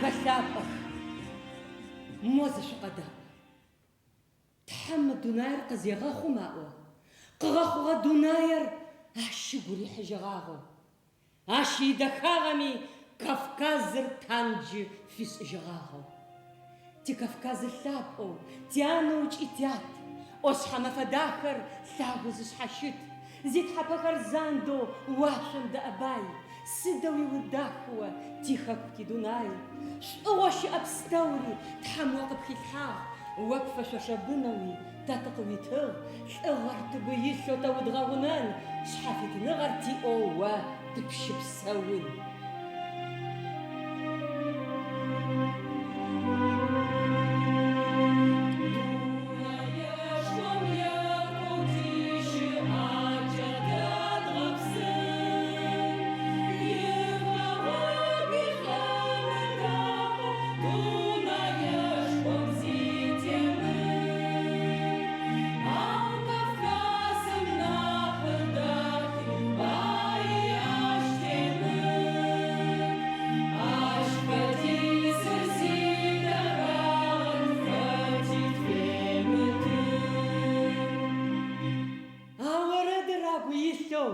Адыгэ лъапӏэх, мо зэ шъукъэдаӏу. Тхьэм мы дунаир къызегъэхъум аӏо, къыгъэхъугъэ дунаир ащ ыгу рихьыжьыгъагъэу. Ащ идэхагъэми Кавказыр танджы фишӏыжьыгъагъэу. Ти Кавказы лъапӏэу, тянэу ыкӏи тят, ӏошъхьэмэфэ дахэр лъагэу зышъхьащыт, зитхьапэхэр зандэу уашъом дэӏэбай, сыдэуи удах о, тихэку тидунай! Шӏугъэу щыӏэ пстэури Тхьэм о къыпхилъхьагъ, о пфэшъошэ бынэуи тэ тыкъыуитыгъ, лӏыгъэр тыгу илъэу тэ удгъэгъунэн, шъхьафитыныгъэр тиӏэу о тыпщыпсэун. Дунэешхом екӏоу тищыӏакӏэ тэ дгъэпсын, Ихэгъэгуи шӏомыдахэу дунэешхом зи темыт. Ау Кавказым нахьы дахи баи ащ темыт. Ащ фэдизыр зидэхагъэр хэти тфемытын. А орэдыр агу илъэу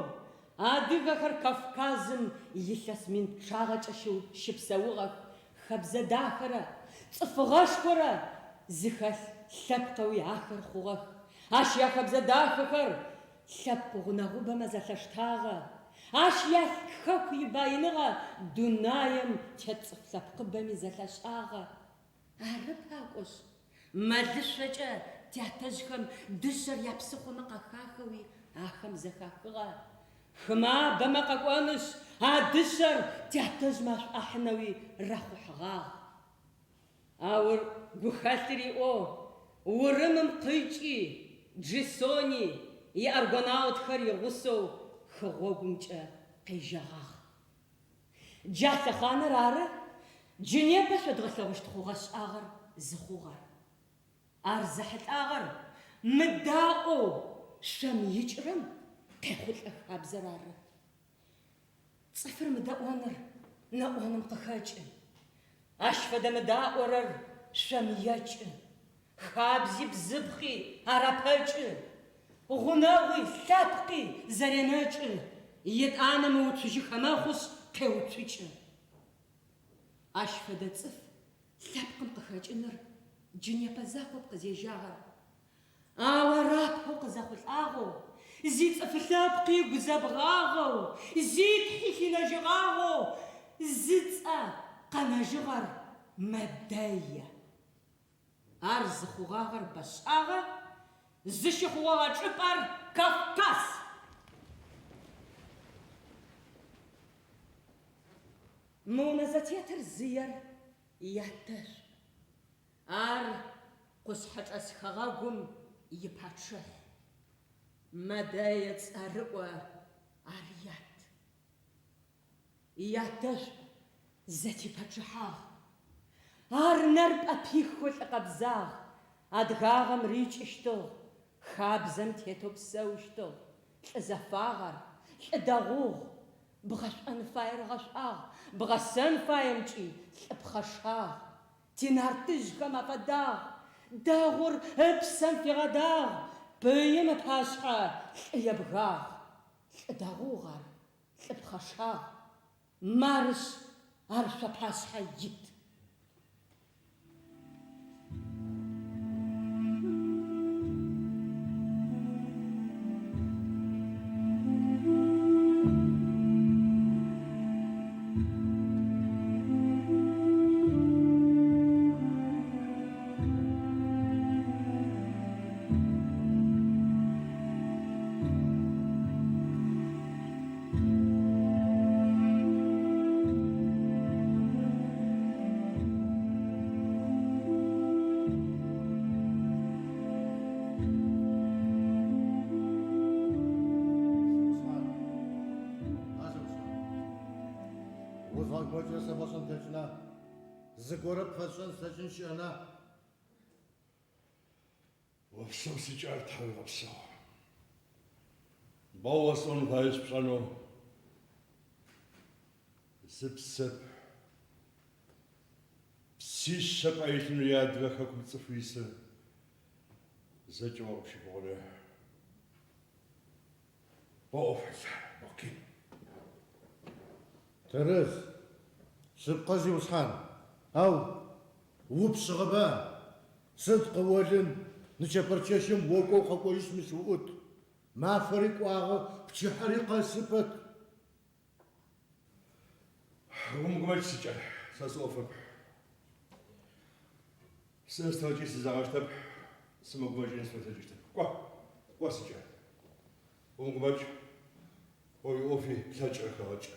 адыгэхэр Кавказым илъэс мин пчъагъэкӏэ щыпсэугъэх, Хэбзэ дахэрэ цӏыфыгъэшхорэ зыхэлъ лъэпкъэуи ахэр хъугъэх. Ащ яхэбзэ дахэхэр лъэпкъ гъунэгъубэмэ зэлъаштагъэ. Ащ яхэку ибаиныгъэ дунаем тет цӏыф лъэпкъыбэми зэлъашӏагъэ. Ары пакӏошъ, мэлышъокӏэ тятэжъхэм дышъэр япсыхъомэ къахахэуи ахэм зэхахыгъэ. Хымабэмэ къэкӏонышъ, а дышъэр тятэжъмэ ашӏуахьынэуи рахъухьэгъагъ. Ау гухэлъыр иӏэу Урымым къикӏи, Джисони иаргонаутхэр игъусэу хы гъогумкӏэ къежьэгъагъ. Джа лъэхъаныр ары джы непэ шъодгъэлъэгъущт хъугъэ-шӏагъэр зыхъугъэр. Ар зэхьылӏагъэр мыдаӏоу шъом икӏырэм къехъулӏэ хабзэр ары. Цӏыфыр мыдэӏоныр нэӏоным къыхэкӏы. Ащ фэдэ мыдаӏорэр шъом екӏы. Хабзи бзыпхъи ар апэкӏы. Гъунэгъуи, лъэпкъи зэренэкӏы. Етӏанэ мыуцужьыхэ мэхъушъ, къеуцукӏы. Ащ фэдэ цӏыф лъэпкъым къыхэкӏыныр джы непэ закъоп къызежьагъэр. Ау ар апэу къызэхъулӏагъэу, зицӏыф лъэпкъи ыгу зэбгъагъэу, зитхьи хинэжьыгъагъэу зыцӏэ къэнэжьыгъэр Мэдэе. Ар зыхъугъагъэр бэшӏагъэ, зыщыхъугъэгъэ чӏыпӏэр Кавказ. Мы унэ зэтетыр зыер ятэшӏу. Ар къушъхьэчӏэс хэгъэгум ипачъыхь. Мэдэе цӏэрыӏо ар ят. Ятэшӏу зэтипачъыхьагъ. Ар нэр пӏэпихэу лӏы къэбзагъ, адыгагъэм рикӏыщтыгъ, хабзэм тетэу псэущтыгъ, лӏы зэфагъ ар, лӏы дэгъугъ, бгъэшӏон фаер ыгъэшӏуагъ, бгъэсэн фаемкӏи лӏы пхъэшагъ, тинартыжъхэм афэдагъ, дэгъур ыпсэм фигъэдагъ, пыим ыпашъхьэ лӏы ебгагъ, лӏы дэгъугъ ар, лӏы пхъэшагъ, марышъ, ар шъуапашъхьэ ит. Зиусхьан, а зиусхьан, узгъэгумэкӏырэ сэбгъэшӏэн плъэкӏына, зыгорэ пфэсшӏэн слъэкӏын щыӏэна? Опсэу, сикӏал, тхьауегъэпсэу. Бо осӏон фаешъ пшӏэнэу сыпсэп. Сишъэ пӏэ илъынэу е Адыгэ хэкум цӏыфэу исыр зэкӏэ о къыпщыгугъыныр бо ӏоф хьылъэ, бо къин. Тэрэз. Шъыпкъэ, зиусхьан. Ау упшъыгъэба? Сыд къыолын, нычэпэрчэщым окӏоу къэкӏожьышъ мыщ уӏут. Мафэри кӏуагъэ, пчыхьэри къэсы пэт. Умыгумэкӏ, сикӏал, сэ сыӏофэп. Сэ стыгъэкӏи сызэгъэщтэп, сымыгумэкӏыни сфэлъэкӏыщтэп. Кӏо, кӏо, сикӏал. Умыгумэкӏ, о уиӏофи плъэкӏырэр хэгъэкӏ.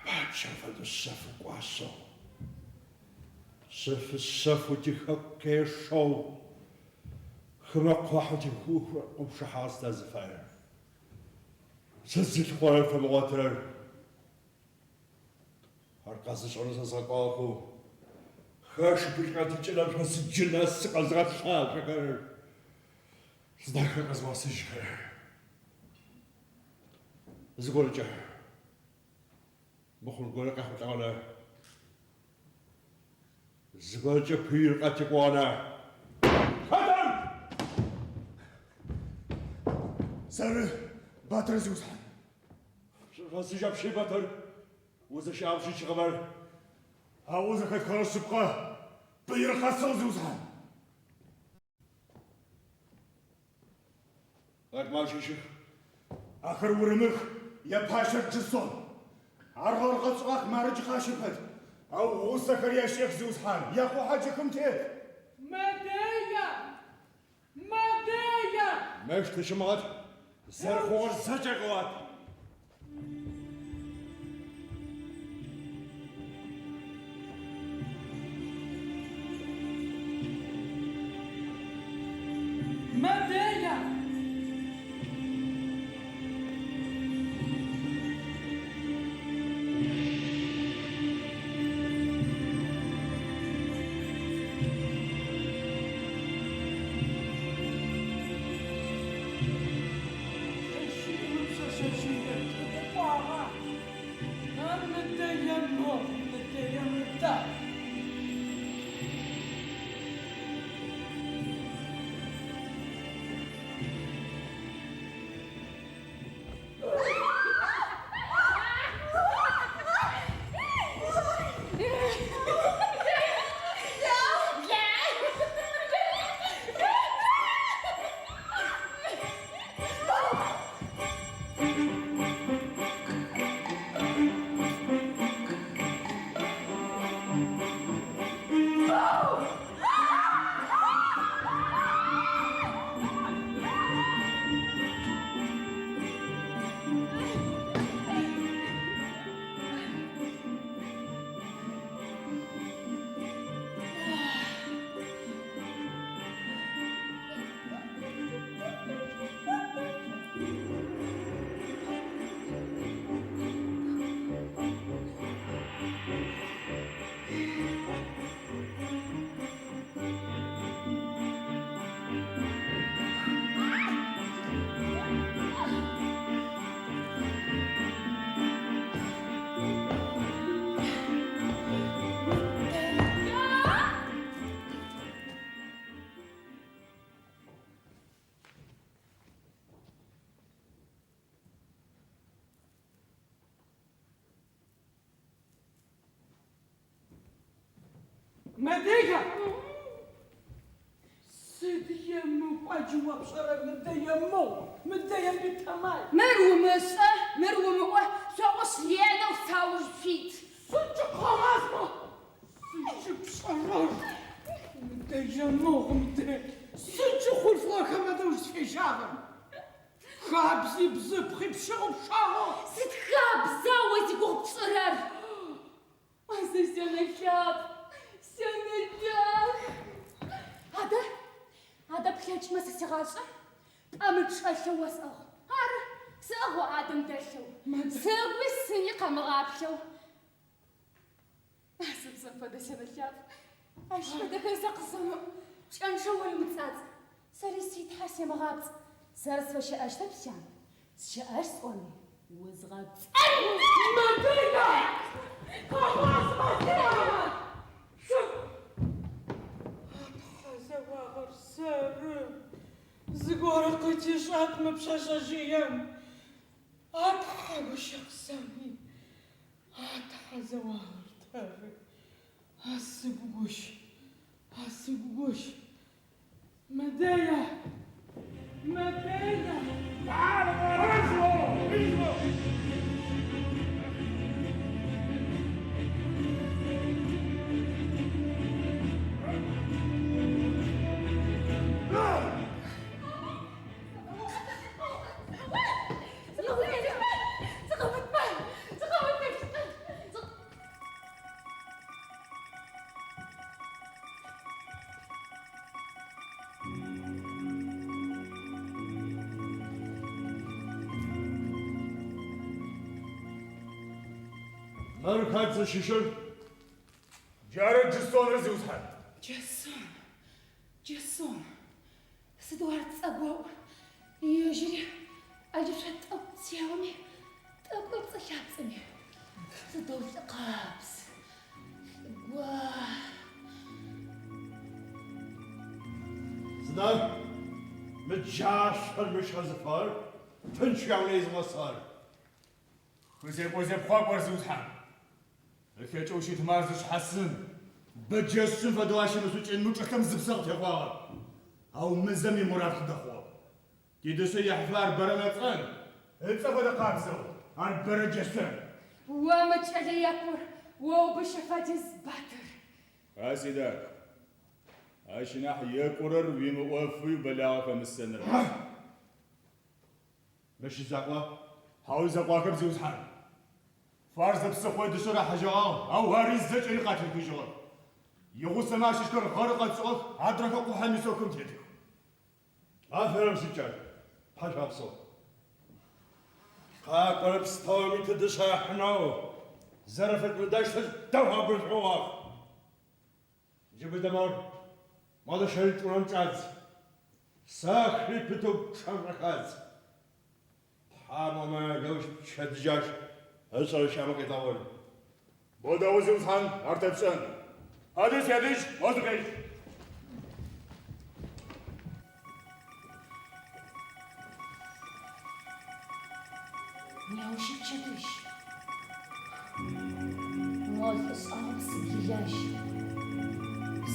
Баджэм фэдэу шъэфы кӏуашъэу, шъэфы-шъэфэу тихэку къешэу, хымэ къухьэу тихыӏупшыхьагъэ сыда зыфаер? Сыд зылъыхъорэр фэмыгъотырэр? Ар къэзышӏэнэу сэ згъэкӏуагъэхэу, хэшыпыкӏыгъэ тичӏынэшъо сыд джы нэс сыкъэзыгъэлъажъохэрэр? Сыда ахэр къэзгъэсыжьхэрэр? Зыгорэкӏэ мыхъун горэ къяхъулӏэгъэна? Зыгорэкӏэ пыир къатекӏогъэна? Хэт ар? Сэры, Батыр зиусхьан. Шӏуфэсыжь апщи, Батыр. Узыщыӏэм щыщ къэбар. Ау зэхэсхыгъэр шъыпкъэ, пыир къэсыгъ, зиусхьан. Хэтмэ ащыщых. Ахэр урымых, япащэр Джысон. Ар гъэр къэтшӏыгъах, мары джы къащэ пэт. Ау гъусэхэри ащ иӏэх, зиусхьан, якъухьэ джы хым тет. Мэдея! Мэдея! Мыщ тыщымыгъэт, зэрэхъугъэр зэкӏэ къэӏуат. Мэдея! Тыщыӏ пшъэшъэжъыер, тыдэ кӏуагъа? Ар мыдэ емыгъу, мыдэ емыда. Мэдея! Сыд емыкӏуа джы о пшӏэрэр, мыдэ емыгъу, мыдэ ембитэмал. Мыр умышӏэ, мыр умыӏо, шъоӏошъ ренэу сауж шъуит. Сыд джы къэгъазмэ, сыд джы пшӏэрэр, мыдэ емыгъу, мыдэ, сыд джы хъулъфыгъэхэм адэжь узфежьагъэр? Хабзи бзыпхъи пщыгъупшагъэу. Сыд хабза о зигугъу пшӏырэр? А сэ сянэ лъапӏ, сянэ дах. Адэ, адэ плъэкӏмэ сэ сигъашӏэ, пӏэм чӏэлъэу о сӏыгъ. Ары, сӏыгъ о ӏадэм дэлъэу. Сыгуи сыни къэмыгъаплъэу. А сыбзэм фэдэ сянэ лъапӏ, ащ фэдэхэр сэ къысэмыӏу, пкӏэнчъэу ори умыцӏацӏ. Сэри си Тхьэ семыгъапцӏ, сэр сфэщыӏэщтэп, сян. Сщыӏэщт сӏони, узгъэпцӏэн! Мэдинэ! Къэгъаз, Мэдинэ! Шъукӏу! А тхьэ зэуагъэр сэры! Зыгорэ къытишӏат мы пшъэшъэжъыем! А тхьэ гущэ къысауи! А тхьэ зэуагъэр тэры! А сыгу гущ! А сыгу гущ! Мэдэя! Мэдэя! Мыр хэт зыщыщыр? Джары Джысоныр, зиусхьан. Джасон, Джасон, сыдэу ар цӏэ гоӏу, ежьыри ӏэджышъо тӏэкӏу теоми, тӏэкӏу ыпцӏэ-лъапцӏэми, сыдэу лӏы къабз, лӏы гуах. Сыда мы джашъор мыщ къэзыфыгъэр, тынч яунэ изыгъэсыгъэр? Хызекӏо-зепхъуакӏор, зиусхьан. Ылъэкӏэу щытмэ ар зышъхьасын, бэджэшъым фэдэу ащ имышӏукӏын мы чӏылъэм зыпсэ къытехъуагъэп. Ау мы зэм имурад къыдэхъугъэп. Тидышъэ ехьыфэ ар бэрэ нэцӏэн, ыцӏэ фэдэ къабзэу ар бэрэ джэшъон. О мы кӏэлэ екӏур, о убыщэ фэдиз батыр. А сидах, ащ нахь екӏурэр уимыӏофы уибэлагъэ хэмысэныр. Мыщ изакъуа? Хьау изэкъуахэп, зиусхьан. Фарзэ псыхъо дышъэр рахьыжьэгъагъ, ау ари зэкӏэри къатехыжьыгъэп. Игъусэмэ ащыщхэр гъэры къэтшӏыгъэх, адрэхэр къухьэм исэу хым тетых. Аферым, сикӏал, тхьашъуегъэпсэу. Къакӏорэ пстэуми тидышъэ ахьынэу зэрэфэтымыдэщтыр дэгъоу агурыжъугъэӏуагъ. Джы мыдэ мор, модэ щэритӏурэм чӏадз, сэхри пытэу пчъэм шӏухадз. Тхьам ыӏомэ, неущ пчэдыжь ащ ышӏэрэ щыӏэмэ къетлъэгъун. Бо дэгъу, зиусхьан, ар тэ тшӏэн. Адэ, сядэжь, мо тыкъежь. Неущи пчэдыжь. Мо лӏы шӏагъом сыд илажь?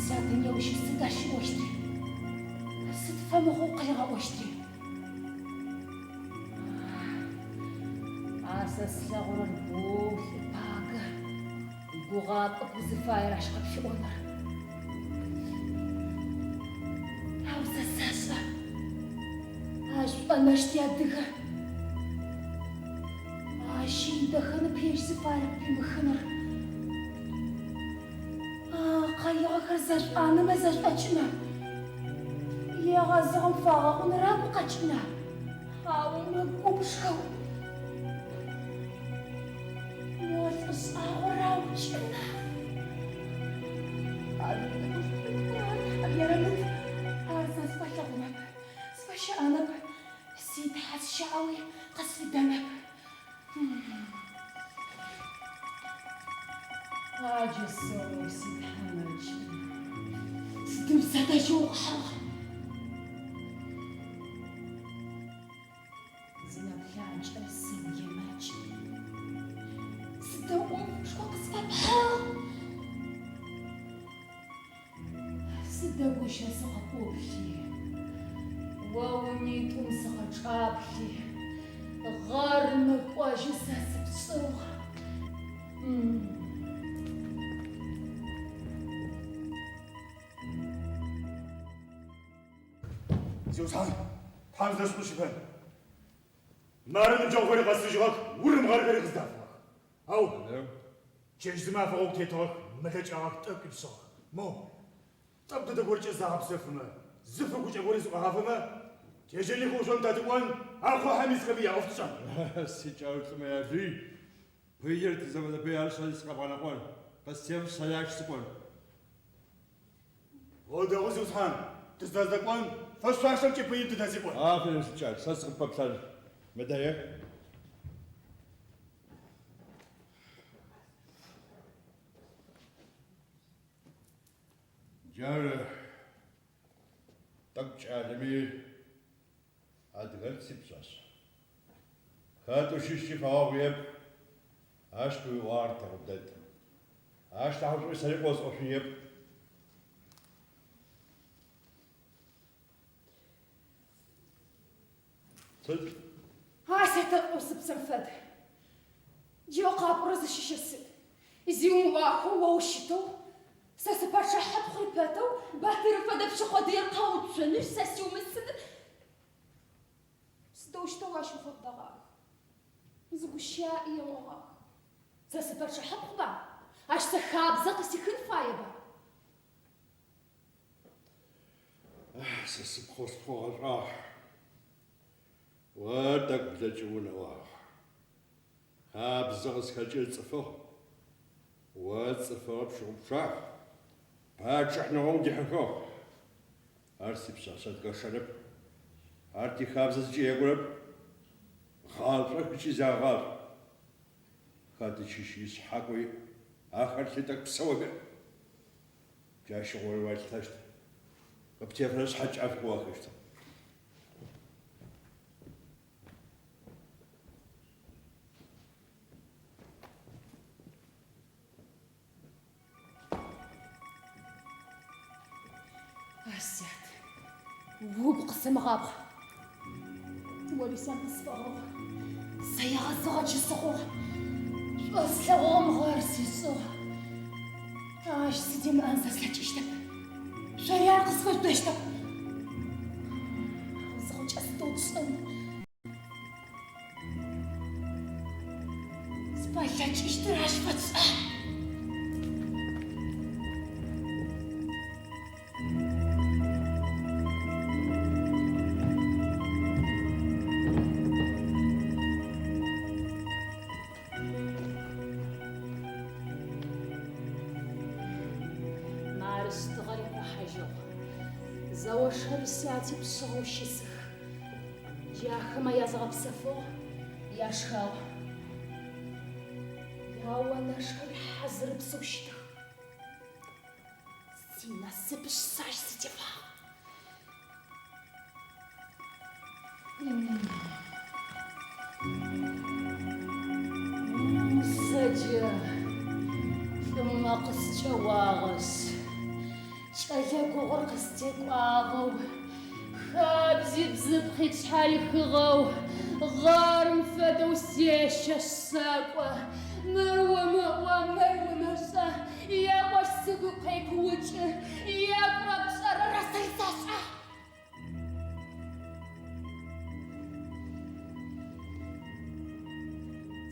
Сятэ неущи сыд ащ ыӏощтри? Сыд фэмыхъоу къыригъэӏощтри? А сэ слъэгъурэр боу лӏы пагэ. Гугъапӏэп узыфаер ащ къыпфиӏоныр. Ау сэ сэшӏэ, ащ шӏонэщт иадыгэ. Ащи идэхэнэп ежь зыфаер пӏуимыхыныр. А къаигъэхэр зэшӏуанэмэ зэшӏокӏына? Егъэзыгъэм фагъэӏуныр агу къэкӏына? Ау мыгубжхэу мо лӏы шӏагъор аукӏына? Ар ерэмыд, ар сэ сфэлъэгъунэп, сфэщыӏэнэп, си Тхьэ сщыӏэуи къысфидэнэп. А джы сэӏо, си тхьамыкӏ, сыдым садэжь укъыхьыгъ? Зы нэплъакӏэ сыуемэкӏ. Сыдэу ӏофышхо къысфэпхьыгъ? Сыдэгущэ сыкъыпӏуплъи, о унитӏум сыкъычӏаплъи, гъэр мыкӏожьы сэ сыпшӏыгъ. Зиусхьан, Тхьэм ынэшӏу къыпщыфэн. Мары ныбджэгъухэри къэсыжьыгъэх, урым гъэрхэри къыздафыгъэх. Ау чэщ-зымафэ гъогу тетыгъэх, мэлэкӏагъэх, тӏэкӏуи пшъыгъэх. Моу, тӏэкӏу дэдэ горэкӏэ загъэпсэфымэ, зы фыгукӏэ гори зыӏуагъафэмэ, тежьэни хыӏушъом тадыкӏон, а къухьэм исхэми яӏоф тшӏэн. Сикӏал лӏымэ ялый, пыир тизэфэдэ пый ар сэри сыкъэбгъэнэкъон, къыстеф, сэри ащ сыкӏон. О дэгъу, зиусхьан, тызэдэкӏон, фэшъуашэмкӏэ пыим тыдэзекӏон. Аферым, сикӏал, сэ сыкъыппэплъэн. Мыдэ ех. Джар тӏэкӏу кӏалэми адыгэлӏ сипшъашъ. Хэт ущыщкӏи фэгъэгъу иӏэп, ащ къыуиӏуагъэр дэгъу дэд. Ащ нахьышӏуи сэри къыосӏошъуниеп. Сыд? А сэ тӏэкӏу сыпсэм фэд. Джы о къапӏорэр зыщыщыр сыд? Зи умыӏуахэу о ущытэу, сэ сыпачъыхьыпхъуи пэтэу Батыр фэдэ пщы къодыер къэуцунышъ, сэ сиумысыныр Сыдэущтэу ащ уфэбдэгъах? Зы гущыӏи еӏогъах. Сэ сыпачъыхьыпхъуба? Ащ сэ хабзэ къысихын фаеба? Сэ сыпхъоу спхъу гъэшӏуагъ. О тӏэкӏу блэкӏы унэӏуагъ. Хабзэ къызхэкӏыр цӏыфыгъ. О цӏыфыгъэ пщыгъупшагъ. Пачъыхьныгъэм удихьыхыгъ. Ар сипшъашъэ адыгэ шэнэп. Ар тихабзэ зыкӏи екӏурэп. Гъашӏох ыкӏи зягъашӏу. Хэти щыщи шъхьакӏо иӏ. Ахэр лъы тӏэкӏу псэу иӏ. Джащыгъум ори уалъытэщт. Къыптефэрэ шъхьэкӏафи къыуахыщт. Асят, угу къысэмыгъабгъ. Ори сян къысфэгъэгъу. Сэ егъэзыгъэ джы сыхъугъ. Шӏу слъэгъугъэм гъэр сишӏыгъ. Ащ сыдемыӏэн сэ слъэкӏыщтэп. Шъори ар къысфэжъудэщтэп. Ау зыхъукӏэ сыдэу тшӏын? Сфэлъэкӏыщтыр ащ фэтшӏэн. Марышъ, тыгъэри къохьажьыгъ. Зэошхэри сяти пшъыгъэу щысых. Джы ахэмэ языгъэпсэфыгъу, яшхэгъу. Яонэшхэри хьазырыпсэу щытых. Синасыпышъ сэ ащ сытефагъ. Сэ джы лӏымэ къыскӏэуагъэшъ, кӏэлэ гугъур къыстекӏуагъэу, хабзи бзыпхъи тшъхьарихыгъэу, гъэрым фэдэу сещэшъ сэкӏо. Мыр умыӏо, мыр умышӏэ, еӏошъ сыгу къекуукӏы, екӏурэ пшӏэрэр сэри сэшӏэ.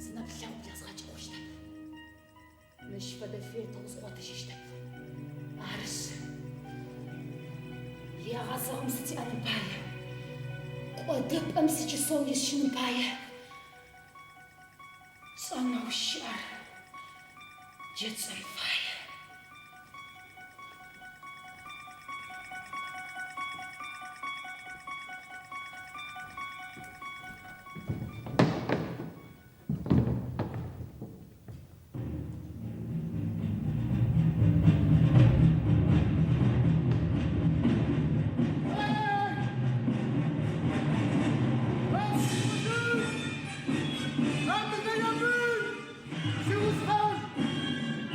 Синэплъэгъу блэзгъэкӏы хъущтэп. Мыщ фэдэ федэу згъотыжьыщтэп. Арышъ, егъэзыгъэм сытеӏэным пае, кӏодыпӏэм сичысон исщыным пае тшӏэнэу щыӏэр джы тшӏэн фае. Адыгэ ябый! Зиусхьан!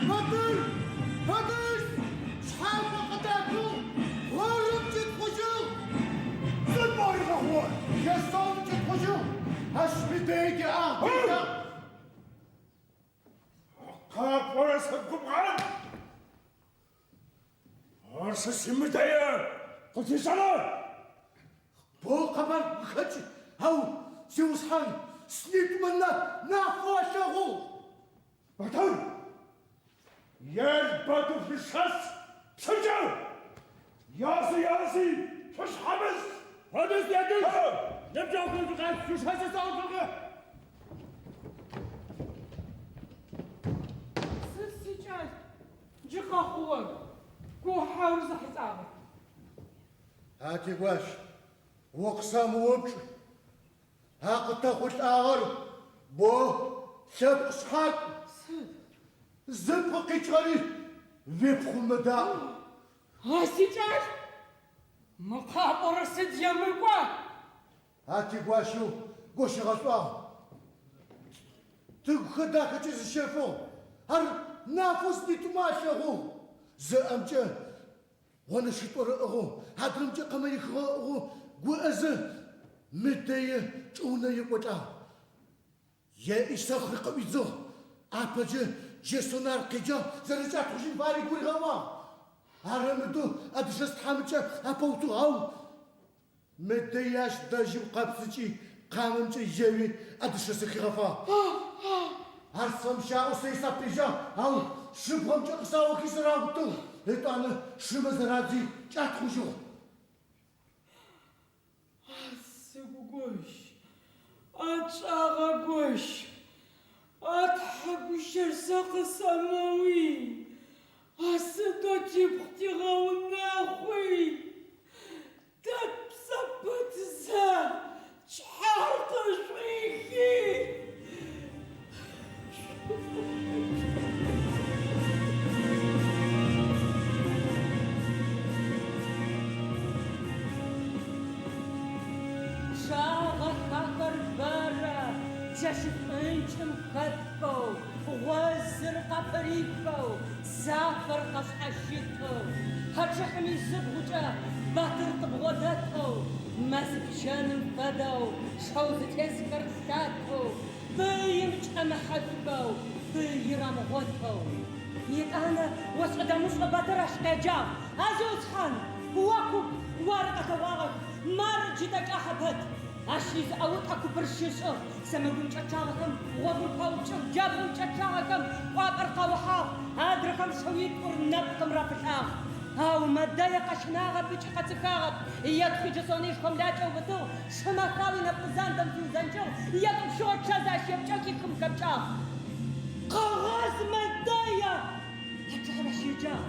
Батыр! Батыр! Шъхьакӏо къыдахыгъ! Гъэрым кӏитхъужьыгъ! Сыд пӏори къэхъугъэр? Ясон кӏитхъужьыгъ! Ащ Медее деӏагъ, деджагъ! Къапӏорэр сыд губгъэн? Ар сэ симыдэе къытишӏэна? Бо къэбар гухэкӏ, ау, зиусхьан, сынитӏумэ нафэу алъэгъугъ. Батыр! Елбэтэу шъушэс псынкӏэу! Язи, язи, шъушъхьамыс! Фэдиз ядыж! Ныбджэгъухэр шъукъакӏу, шъушэсы саушъукъы! Сыд, сикӏал, джы къэхъугъэр, куохьаур зэхьылӏагъэр? А тигуащ, о къысэмыупчӏ. А къытэхъулӏагъэр бо лъэпкъ шъхьакӏу. Сыд? Зыпкъ къикӏыгъэри уипхъу мыдаӏу. А сикӏал, мы къапӏорэр сыд емыкӏуа? А тигуащэу Гощэгъэшӏуагъ. Тыгухэр дахэкӏэ зыщэфыгъ. Ар нафэу сынитӏумэ алъэгъугъ. Зы ӏэмкӏэ Онэшитӏур ыӏыгъэу, адрэмкӏэ къэмэ ихыгъэ ыӏыгъэу гуӏэзэ Мэдэе чӏыунэ екӏолӏагъ. Еӏи сэхъури къыӏуидзыгъ. Апэкӏэ Джэсон ар къеджагъ, зэрэкӏатхъужьын фаери гуригъэӏуагъ. Ар ымыдэу Адышэс тхьамыкӏэ апэуцугъ, ау Мэдэе ащ дэжьым къэпсыкӏи, къамэмкӏэ еуи, Адышэсы хигъэфагъ. Ар сфэмыщаӏэу сэри сапежьагъ, ау шыбгъэмкӏэ къысаохи сыраутыгъ, етӏанэ шымэ зэрадзи, кӏатхъужьыгъ. А сыгу гощ, а чӏагъэ гощ, а тхьэ гущэр сэ къысэмыуи, а сыдэу типхъу тигъэунэхъуи! Тэ тпсэ пытзэ, тшъхьэр къышӏуихи. Чъагъэх ахэр бэрэ, чэщ шӏункӏым хэтхэу, гъозыр къапырихэу, Сафэр къашъхьащытэу, пачъыхьэм изыбгъукӏэ Батыр къыбгъодэтэу, мэз пчэным фэдэу шэу зытесхэр лъатэу, пыим кӏэмыхьашъухэу, пыир амыгъотэу. Етӏанэ ошӏэ-дэмышӏэ Батыр ащ къеджагъ, А зиусхьан, о куп, уары къэлъэгъуагъэх, мары джы тӏэкӏахьэ пэт. Ащ изы ӏэутӏэ купыр щишӏыгъ, сэмэгумкӏэ чъагъэхэм гъогур паупкӏыгъ, джабгъумкӏэ чъагъэхэм кӏуапӏэр къаухьагъ, адрэхэм шыуитӏур нэпкъым рафылӏагъ. Ау Мэдэе къэщынагъэп ыкӏи къэцыхагъэп, етхъуи Джэсон ишхомлакӏэ ыубытыгъ, шым ахауи нэпкъы зандэм фиузэнкӏыгъ, етӏупщыгъэу чъэзэ ащ епкӏэхи хым хэпкӏагъ. Къэгъаз, Мэдэе! Пачъыхьэр ащ еджагъ.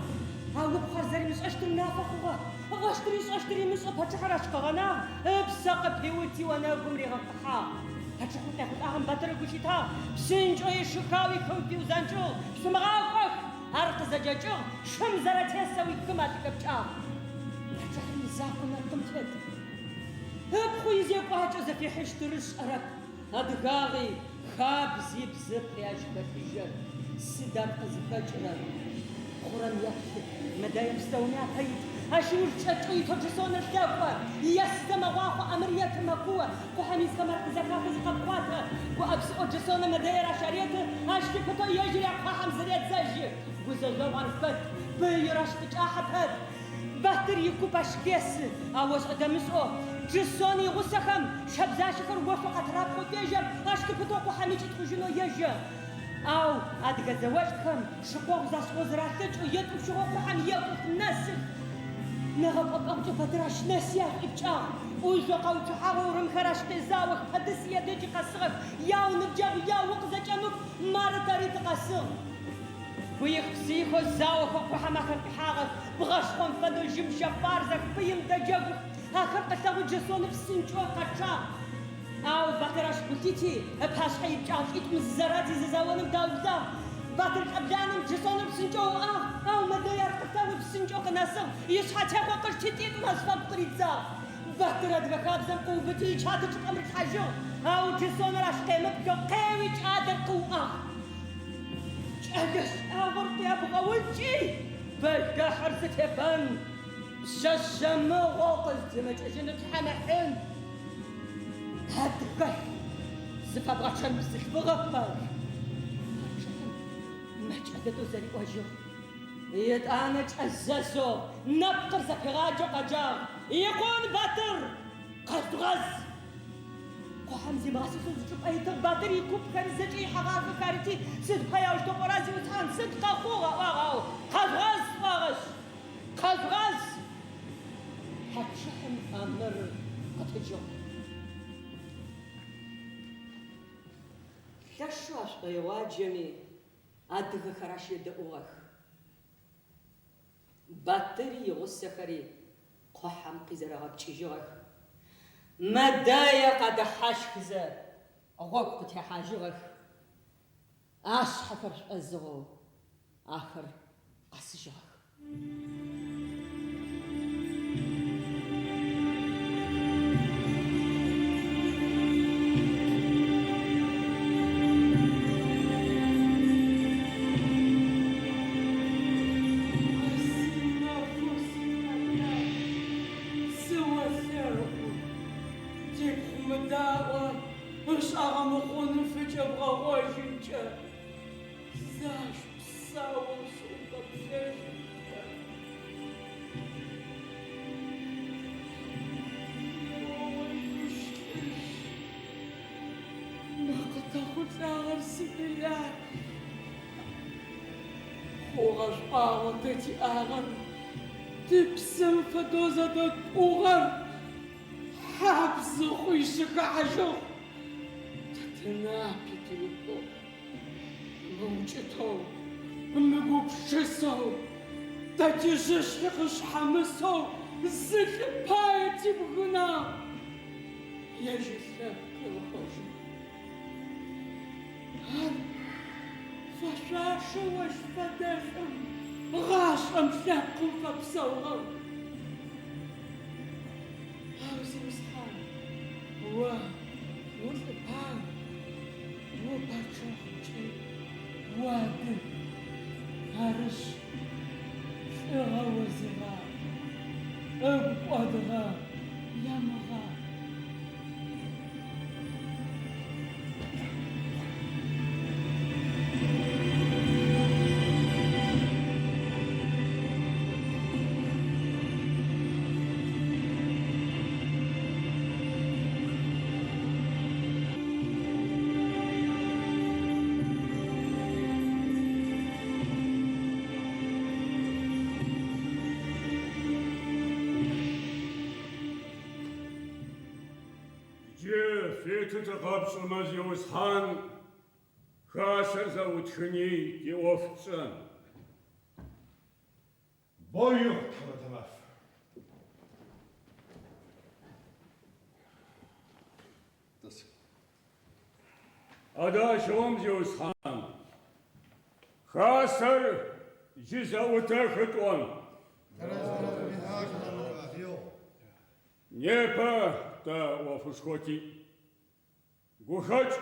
Ау ыпхъу ар зэримышӏэщтыр нафэ хъугъэ. Ыӏощтыри ышӏэщтыри ымышӏэу пачъыхьэр ащ къыгъэнагъ, ыпсэ къыпиути онэгум ригъэпхъыхьагъ. Пачъыхьэм къехъулӏагъэм Батыр ыгу лъитагъ, псынкӏэу ишы хауи хым фиузэнкӏыгъ, Шъумыгъакӏох! Ар къызэджэкӏыгъ, шым зэрэтесэуи хым афыхэпкӏагъ. Пачъыхьэм изакъоу нэпкъым тет. Ыпхъу изекӏуакӏэ зыфихьыщтыр ышӏэрэп. Адыгагъи, хабзи бзыпхъи ащ хэлъыжьэп. Сыд ар къызыхэкӏырэр? Хъурэм еплъы, Мэдэе пстэуми апэ ит. Ащ ыуж кӏэкӏэу итэу Джэсоныр лъэкӏо. Есызэ мэгъуахъо, ӏэмыр еты, мэкуо. Къухьэм исхэм ар къызэхахы зыкъапхъуатэ. Гуӏэ-псыӏэу Джэсонэ Мэдэер ащ ареты, ащ лъыпытэу ежьыри а къухьэм зыредзэжьы. Гузэжъогъу ар хэт, пыир ащ къыкӏахьэ пэт. Батыр икуп ащ хесы, ау ошӏэ-дэмышӏэу Джысон игъусэхэм щэбзащэхэр ошъоу къатырапхъоу фежьэх, ащ лъыпытэу къухьэми кӏитхъужьынэу ежьэ. Ау адыгэ зэолӏхэм шыкъогъу зашӏыгъэу зэралъэкӏэу етӏупщыгъэу къухьэм екӏух, нэсых. Нэгъэпӏэпӏэгъукӏэ Батыр ащ нэси ашӏуипкӏагъ. ӏужъо къэуцухьагъэу урымхэр ащ къезаох, Пэдыс едэджи къэсыгъэх, Яу, ныбджэгъу, яу, укъызэкӏэмыкӏу, мары тэри тыкъэсыгъ. Гуих-псыихэу заохэу къухьэм ахэр къихьагъэх, бгъэшхъом фэдэу жьым щэфарзэх, пыим дэджэгух. Ахэр къылъэгъуи Джэсоны псынкӏэу къэчъагъ. Ау Батыр ащ гу лъити, ыпашъхьэ ипкӏагъ, лӏитӏум зызэрадзи зэзэоным даублагъ. Батыр лӏэбланэм Джэсоныр псынкӏэу ыуӏагъ, ау Мэдэе ар къылъэгъуи псынкӏэу къынэсыгъ, ишъхьэтехъо къышти лӏитӏум азыфагу къыридзагъ. Батыр адыгэ хабзэм къыубыти ичатэ чӏыпӏэм рилъхьажьыгъ, ау Джэсоныр ащ къемыплъэу къеуи кӏалэр къыуӏагъ. Кӏэлэ шӏагъор къябгъэукӏи, бэлахьыр зытефэн пшъэшъэ мыгъоу къыздимыкӏыжьын Тхьэм ыхьын. Адыгэлъ зыфэбгъэчъэн бзылъфыгъэп ар. Пачъыхьэм мэкӏэ дэдэу зэриӏожьыгъ. Етӏанэ кӏэзэзэу нэпкъыр зэпигъаджэу къэджагъ, Икъун, Батыр! Къэжъугъаз! Къухьэм зимыгъэсысэу зы чӏыпӏэ итыгъ, Батыр икупхэри зэкӏэ ихьэгъахэх арыти, Сыд пай аущтэу пӏора, зиусхьан, сыд къэхъугъ? аӏуагъ, ау къэжъугъаз сӏуагъэшъ, къэжъугъаз! Пачъыхьэм ӏэмырыр къытыжьыгъ. Лъэшэу ашӏоигъуаджэми, адыгэхэр ащ едэӏугъэх. Батыри игъусэхэри къухьэм къизэрэгъэпкӏыжьыгъэх. Мэдэе къадэхьащхызэ, гъогу къытехьажьыгъэх. Ашъхьэхэр шӏозыгъэу ахэр къэсыжьыгъэх. Синэфэу ситхьэлъэӏу, сыолъэӏу, типхъу мыдаӏо ышӏагъэ мыхъуным фыкӏэбгъэгъожьынкӏэ. Зэ ащ псаоу сыӏугъэплъэжьын, О-ой, мы къытэхъулӏагъэр сыдыя? Хъугъэ-шӏагъэу тэ тиӏагъэр, тыпсэм фэдэу зэдэтпӏугъэр хьабзы хъуи щыхэхьажьыгъ. Тэ тынапи тырихыгъ. Мыукӏытэу, мыгупшысэу, тэ тижъышъхьи къышъхьамысэу зы лӏы пае тибгынагъ, ежь ылъэпкъ ыхъожьыгъ. Ар фэшъуашэ ощ фэдэлӏым, гъашӏэм лъэпкъым фэпсэугъэм. Ау, зиусхьан, о улӏыпаг. Упачъыхь ыкӏи уадыг, арышъ, лӏыгъэ о зигъаӏ, ыгу кӏодыгъэ ямыгъаӏ. Джы фиты тыкъэпшӏымэ, зиусхьан, хасэр зэӏутхыни тиӏоф тшӏэн. Боу игъу, тхьамэтэ маф. Тӏыс. Адэ ащыгъум, зиусхьан, хасэр джы зэӏутэхы тӏон. Непэ тэ ӏофышхо тиӏ. Гухэкӏ,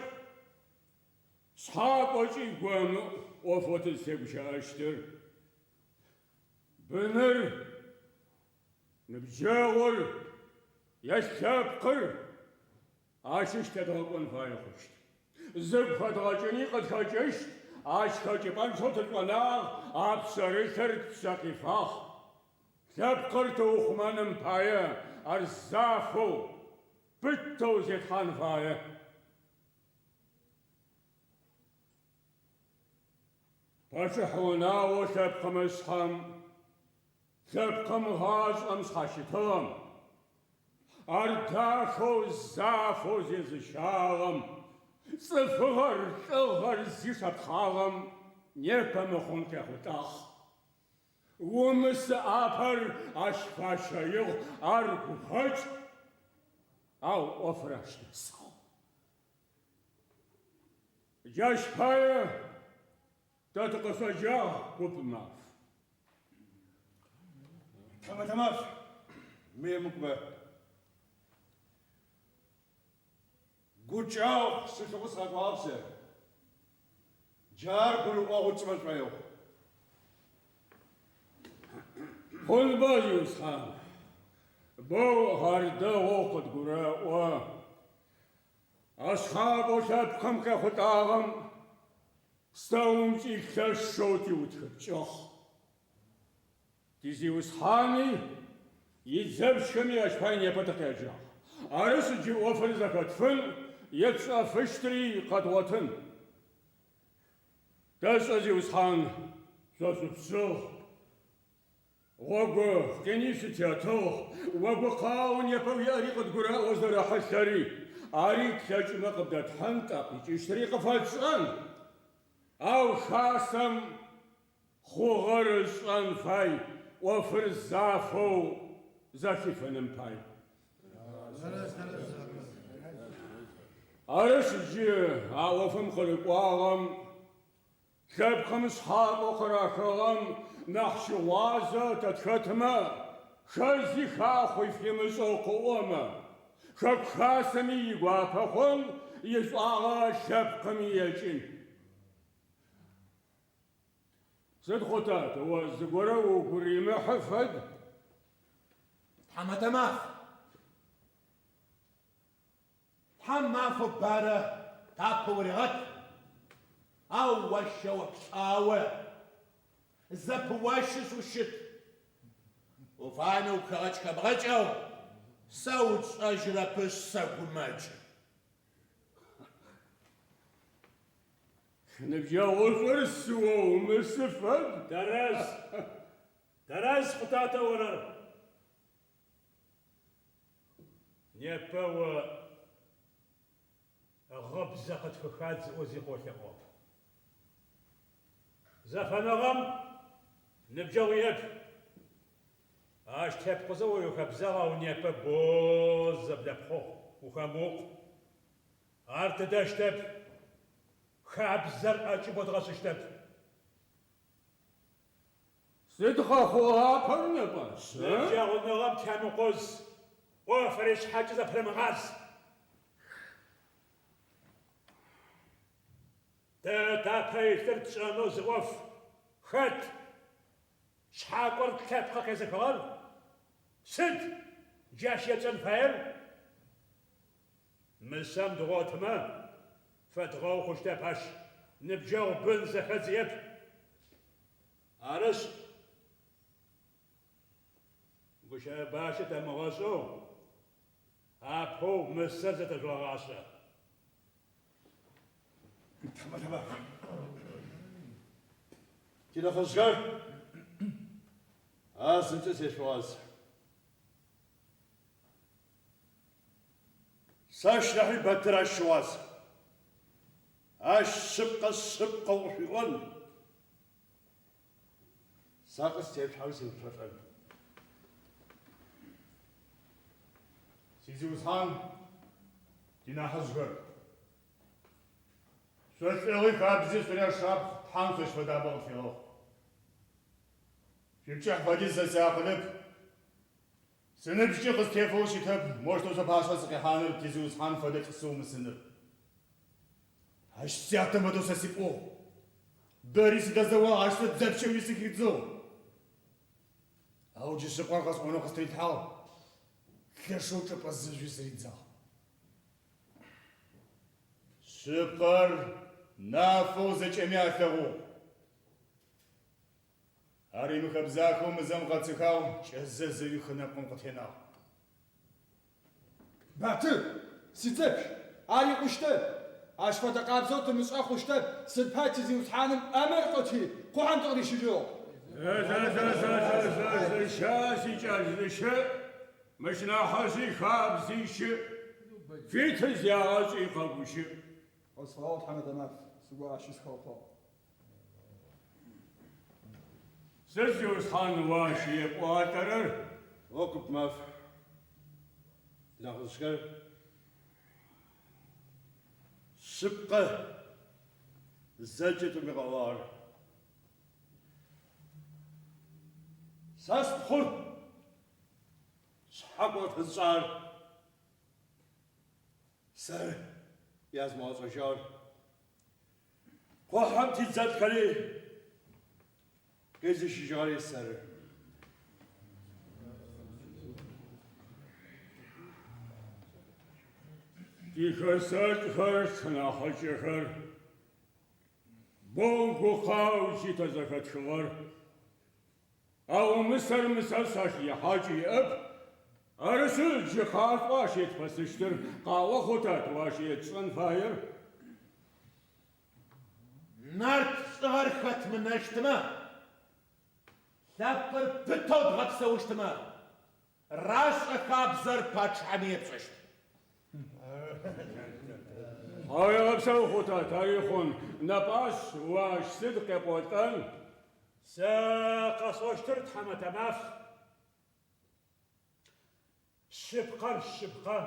шъхьакӏо ыкӏи гомыӏу ӏофэу тызтегущыӏэщтыр. Быныр, ныбджэгъур е лъэпкъыр ащыщ тедгъэкӏон фае хъущт. Зыгу хэдгъэкӏыни къытхэкӏыщт, ащ хэкӏыпӏэнчъэу тышӏонагъ, а пшъэрылъыр тпшъэ къифагъ. Лъэпкъыр тыухъумэным пае ар зафэу, пытэу зетхьан фае. Пачъыхь унагъоу лъэпкъым ышъхьэм, лъэпкъым гъашӏэм шъхьащытыгъэм, ар дахэу, зафэу зезыщагъэм, цӏыфыгъэр, лӏыгъэр зишэпхъагъэм непэ мыхъун къехъулӏагъ. Умыс ӏапэр ащ фащэигъ, ар гухэкӏ, ау ӏофыр ащ нэсыгъ. Джащ пае тэ тыкъышъоджагъ, куп маф. Тхьамэтэ маф, мыемыкӏумэ. Гукӏэгъу сылъыхъоу сыкъэкӏуагъэп сэ. Джар гурыӏогъу тшӏымэ сшӏоигъу. Хъунба, зиусхьан, боу ар дэгъоу къыдгурэӏо. А шъхьакӏоу лъэпкъым къехъулӏагъэм пстэумкӏи лъэшэу тиутхыпкӏыгъ. Тизиусхьани идзэпщхэми ащ пае непэ тыкъяджагъ. Арышъ, джы ӏофыр зэхэтфын, етшӏэфыщтри къэдгъотын. Тэшӏэ, зиусхьан, шъо шъупшъыгъ. Гъогу къини шъутетыгъ, о гукъаоу непэ уиӏэри къыдгурэӏо зэрэхьылъэри, ари тлъэкӏымэ къыбдэтхьын, тӏэ къикӏыщтри къыфэтшӏэн. Ау хасэм хъугъэр ышӏэн фай, ӏофыр зафэу зэхифыным пай. Арышъ, джы а ӏофым къырыкӏуагъэм, лъэпкъым шъхьакӏоу къырахыгъэм нахь щыгъуазэ тэ тхэтмэ, хэзи хахъуи фимышӏэу къыӏомэ, хэку хасэми игуапэ хъун, ишӏуагъэ лъэпкъыми екӏын. Сыд, Хъутат, о зыгорэ угу римыхьы фэд? Тхьамэтэ маф! Тхьэм мафэу бэрэ тапэ урегъэт, ау о щэо-плӏао зэпыощышъ ущыт. Уфаемэ угу хэгъэкӏ-хэмыгъэкӏэу, сэ утшӏэжьырэпышъ сэгумэкӏы. Ныбджэгъушӏур сыоумысы фэд. Тэрэз! Тэрэз, Хъутат, ыӏорэр! Непэ о гъыбзэ къытфыхадз ыӏоу зи къыолъэӏугъэп. Зэфэныгъэм ныбджэгъу иӏэп. Ащ тепкъузэ о уихэбзагъ, ау непэ боу зызэблэпхъугъ, ухэмыукъу. Ар тыдэщтэп, хабзэр ӏэкӏыб одгъэшӏыщтэп. Сыд къэхъугъапэр, Нэпӏашъ? Ныбджэгъуныгъэм темыкъуз, ӏофыри шъхьэкӏэ зэпырымыгъаз. Тэ тапэ илъыр тшӏэнэу зы ӏоф, хэт шъхьакӏор тлъэпкъы къезыхыгъэр? Сыд джы ащ етшӏэн фаер? Мысэм дгъотымэ, фэдгъэгъу хъущтэп ащ, ныбджэгъу бын зэхэдз иӏэп. Арышъ, гущыӏэ бащэ тэмыгъэшӏэу, апэу мысэр зэтэжъугъэгъашӏэ. Тхьамэтэ маф. Тинахьыжъхэр, а зымкӏэ сешъугъаз. Сэщ нахьи Батыр ащ щыгъуаз. Ащ шъыпкъэ шъыпкъэу къышъуиӏон, сэ къыстешъухьэу сеуцолӏэн. Сизиусхьан, тинахьыжъхэр, шъо лӏыгъи хабзи шъуряшапхъ, Тхьэм шъощ фэдабэ къытфегъэхъу. Шъуипкӏыхь фэдиз сэ сиакъылэп. Сыныбжькӏи къыстефэу щытэп моущтэу шъуапашъхьэ сыкъихьаныр, тизиусхьан фэдэ лӏы сыумысыныр. Ащ сятэм фэдэу сэ сипӏугъ. Бэри сыдэзэуагъ, ащ сэ дзэпщэуи сыхидзыгъ. Ау джы шъыпкъэр къэсӏонэу къыстырилъхьагъ, лъэшэу чӏыпӏэ зэжъуи сыридзагъ. Шъыпкъэр нафэу зэкӏэми алъэгъугъ. Ар имыхэбзахэу мызэм къэцыхагъ, кӏэзэзэуи хы нэпкъым къытенагъ. Батыр, сидзэпщ, ар икъущтэп. Ащ фэдэ къабзэу тымышӏэ хъущтэп, сыд пай тизиусхьаным ӏэмыр къыти, къухьэм тыкъырищыжьыгъ? Зэ, зэ, зэ, зэ, зэ, зэ, зыщыӏ, сикӏал, зыщыӏ. Мыщ нахьыжъи хабзи щыӏ. Фиты зягъэшӏи къэгущыӏ. Къысфэгъэгъу, тхьамэтэ маф, сыгу ащи сыхэукъуагъ. Сыд, зиусхьан, о ащ епӏуалӏэрэр? О куп маф, нахьыжъхэр, шъыпкъэ зэкӏэ тӏуми къаӏуагъэр. Сэ спхъу шъхьакӏо къытфэзышӏагъэр. Сэры язымыгъэшӏэжьыгъэр. Къухьэм тидзэлӏхэри къизыщыжьыгъэри сэры. Тихэсэлӏхэр, тшынахьыкӏэхэр, боу гукъау джы тэ зэхэтхыгъэр. Ау мысэр мысэшъ ащ ехьакӏ иӏэп. Арышъы, джы къашъуӏо ащ етпэсыщтыр, къаӏо Хъутат о ащ етшӏэн фаер. Нарт лӏыгъэр хэтмынэщтмэ, лъэпкъыр пытэу дгъэпсэущтмэ, рашӏэ хабзэр пачъыхьэми епшӏэщт. Тхьауегъэпсэу, Хъутат, ари хъун. Нэпӏашъ, о ащ сыд къепӏолӏэн? Сэ къэсӏощтыр, тхьамэтэ маф, шъыпкъэр шъыпкъэ,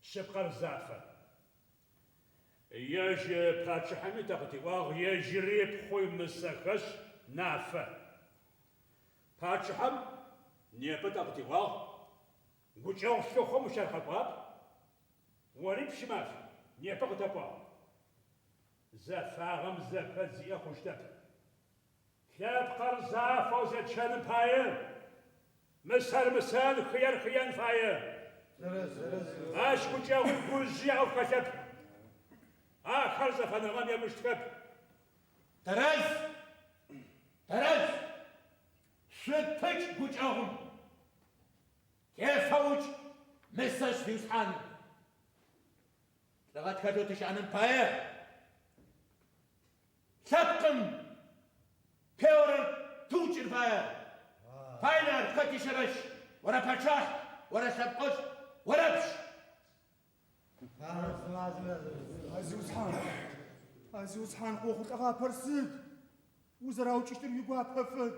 шъыпкъэр зафэ. Ежь пачъыхьэми тэ къытиӏуагъ, ежьыри ыпхъуи мысэхэшъ, нафэ. Пачъыхьэм непэ тэ къытиӏуагъ, гукӏэгъу лъыхъо мыщ ар къэкӏуагъэп. Ори, Пщымаф, непэ къытэпӏуагъ. Зэфагъэм зэхэдз иӏэ хъущтэп. Лъэпкъыр зафэу зетщэным пае мысэр мысэн, хыер хыен фае. Ащ гукӏэгъуи гужъи яӏоф хэлъэп. Ахэр зэфэныгъэм екӏущтхэп. Тэрэз! Тэрэз! Шъупыкӏ гукӏэгъум! Тефэукӏ мысэшъ, зиусхьан! Лӏыгъэ тхэлъэу тыщыӏэным пае Лъэпкъым пеорэр тыукӏын фае. Фаен ар хэти щэрэщ, орэпэчъахь, орэлъэпкъылӏ, орэпщ. А зиусхьан, а зиусхьан, къыохъулӏэгъапэр сыд? Узэраукӏыщтыр уигуапэ фэд.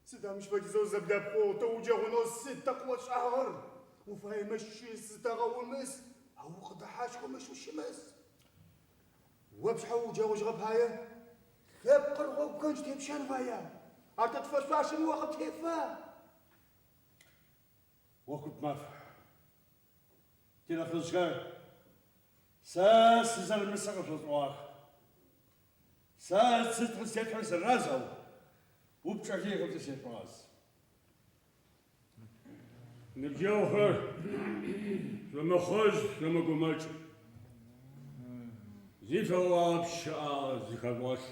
Сыда мыщ фэдизэу зэблэпхъугъ, тыууджэгъунэу сыд тэ къыотшӏагъэр? Уфаемэ щыс, зытэгъэумыс, ау укъыдэхьащхэу мыщ ущымыс. О пшъхьэ ууджэгъужьыгъэ пае лъэпкъыр гъогу пхэндж тепщэн фая? Ар тэ тфэшъуашэми о къыптефа? О куп маф, тинахьыжъхэр, сэ сызэрэмысэр къышъосӏогъах. Сэ сыд къыстефэрэм сыраз, ау упчӏэ лыехэмкӏэ сешъугъаз. Ныбджэгъухэр, шъумыхъыжъ, шъумыгумэкӏ. Зи шъоӏуагъэп, щэӏагъэ зыхэжъугъэлъ.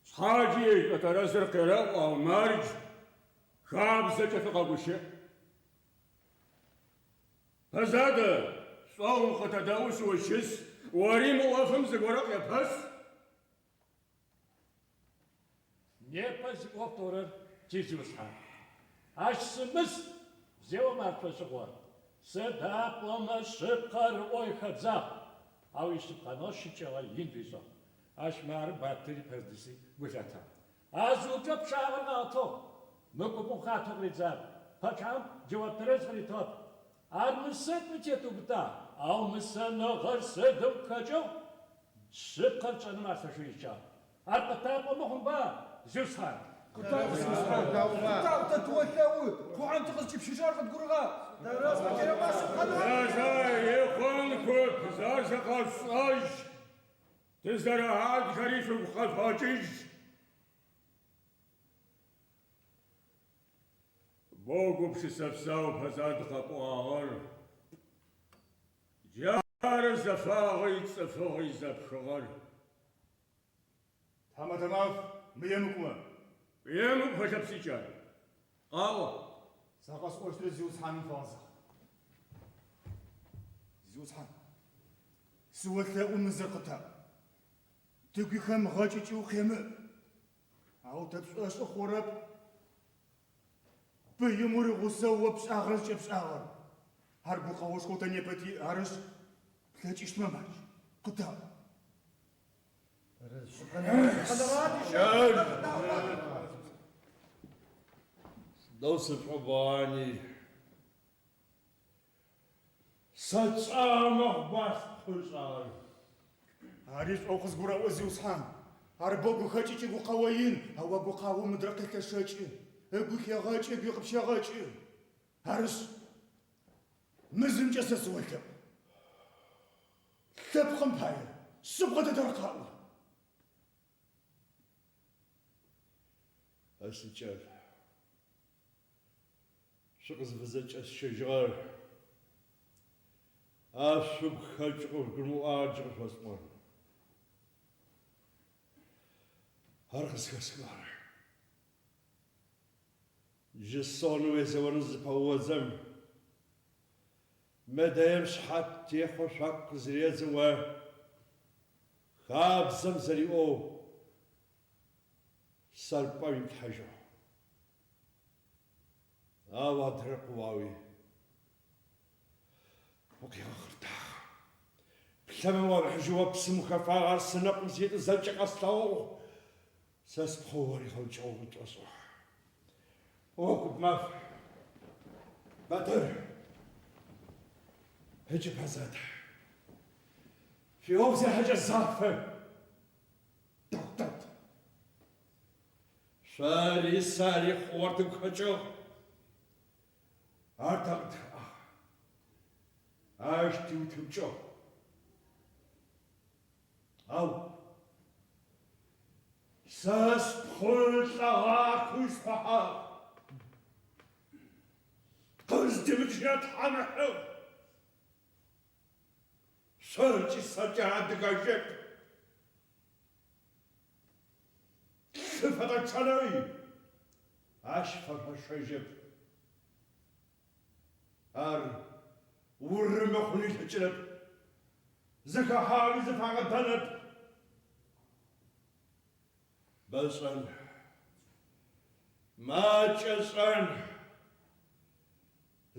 Шъхьаджи ежь шӏотэрэзыр къерэӏу, ау мардж, хабзэкӏэ шъукъэгущыӏ. Пэзадэ, шӏоу укъытэдэӏушъ ущыс, ори мы ӏофым зыгорэ къепэс. Непэ зиӏоф тӏорэр тизиусхьан. Ащ сымыс зеӏом ар тшӏошъыгъо. Сыда пӏомэ шъыпкъэр ыӏо ихэбзагъ, ау ишъыпкъэныгъэ щыкӏэгъэ ин фишӏыгъ. Ащ мары Батыри Пэзадыси гу лъатагъ. А зы упчӏэ пчъагъэр къагъэтыгъ. Мы купым хъатэу къыридзагъ. Пачъыхьэм джэуап тэрэз къыритыгъэп. Ар мысэ тӏуи тетыубытагъ, ау мысэныгъэр сыдым къыхэкӏыгъ? Шъыпкъэр тшӏэным ар лъэшэу ищыкӏагъ. Ар къытапӏомэ хъунба, зиусхьан? Къытаӏу, зиусхьан! Къытаӏу, тэ тыолъэӏу! Къухьэм тыкъызкӏипщыжьыгъэр къыдгурыгъаӏу! Зэ, зэ, икъун куп, зэ зыкъэшъушӏэжь! Тызэрэадыгэри шъугу къэжъугъэкӏыжь! Боу гупшысэ псау Пэзад къэпӏуагъэр. Джары зэфагъи цӏыфыгъи зэпхыгъэр. Тхьамэтэ маф, мыемыкӏумэ. Емыкӏу хэлъэп, сикӏал. Къаӏо. Сэ къэсӏощтыр зиусхьаным фэгъэзагъ. Зиусхьан, сыолъэӏу мы зыр къытаӏу. Тыгуи хэмыгъэкӏ ыкӏи укъемыӏ. Ау тэ тшӏошъы хъурэп пыим уригъусэу о пшӏагъэр зыкӏэпшӏагъэр. Ар гукъэошхоу тэ непэ тиӏ, арышъ, плъэкӏыщтмэ, мардж, къытаӏу. Сыдэу сышӏобгъани, сэ тшӏагъэ мэхъуба спхъу ышӏагъэр. Ари шӏоу къызгурэӏо, зиусхьан. Ар бо гухэкӏ ыкӏи гукъэо ин, ау а гукъаом мыдрэ къелъэшэкӏы, ыгуи хегъэкӏы, ыгуи къыпщегъэкӏы. Арышъ, мы зымкӏэ сэ сыолъэӏу. Лъэпкъым пае шъыпкъэ дэдэр къаӏо. А сикӏал, шъукъызыфызэкӏэсщэжьыгъэр а шъугу хэкӏ къыжъугурымыӏуагъэр джы къышъосӏон. Ар къызхэсхыгъэр. Джы соным уезэонэу зыпэӏуодзэм, Мэдэем шъхьат техъо шъуаку къызыредзым о хабзэм зэриӏоу сэр пӏэм иплъхьажьыгъ. Ау адрэр къыуауи, укъигъэхъыртагъ. Плъэмэ уамыхьыжьэу о псым ухэфагъ, ар сынэкъум зитӏу зэкӏэ къэслъэгъугъ. Сэ спхъу оригъэукӏыгъэу къытшӏошӏыгъ. О куп маф, Батыр, ыкӏи Пэзад. Шъуиӏоф зехьэкӏэ зафэ, дэгъу дэд. Шъори сэри хъугъэр тыгу хэкӏыгъ. Ар тэ къытхэӏагъ. Ащ тиутыпкӏыгъ. Ау сэ спхъу лӏэгъахэу исхъухьагъ. Къыздимыкӏырэ Тхьэм ыхьыгъ. Шъоркӏи сэркӏи ар адыгэжьэп. Лъы фэдгъэчъэнэуи ащ фэшъошэжьэп. Ар урымы хъун ылъэкӏырэп, зыхэхьагъэми зыфагъэдэнэп. Бэ шӏэн, макӏэ шӏэн,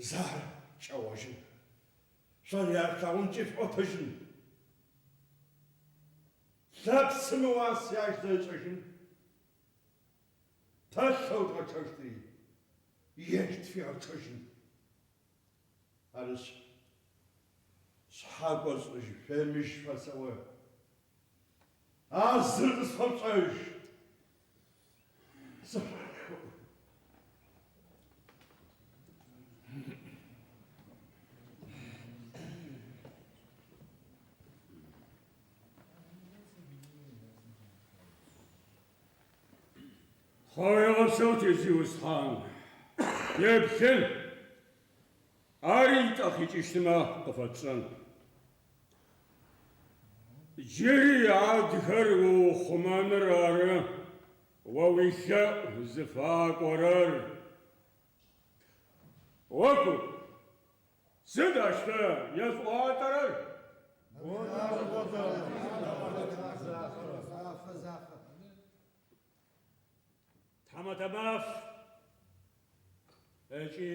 зэ ар кӏэгъожьын, шъори ар шъулъэгъункӏи шъуӏотэжьын. Лъэпсым ыуаси ащ зэ ышӏэжьын. Тэ лъэу дгъэчъэщтри ежь тфигъэчъэжьын. Арышъ, шъхьакӏо шӏыжь, шъуемыжь шъосэӏо. А зыр къысфэшъушӏэжь. Сышъолъэӏу. Тхьауегъэпсэу, тизиусхьан. Теплъын, ари тӏэ къикӏыщтымэ къыфэтшӏэн. Джыри адыгэр уухъумэныр ары о уилъэӏу зыфакӏорэр. Оку, сыд ащ шъо ешъуӏуалӏэрэр? Тхьамэтэ маф ыкӏи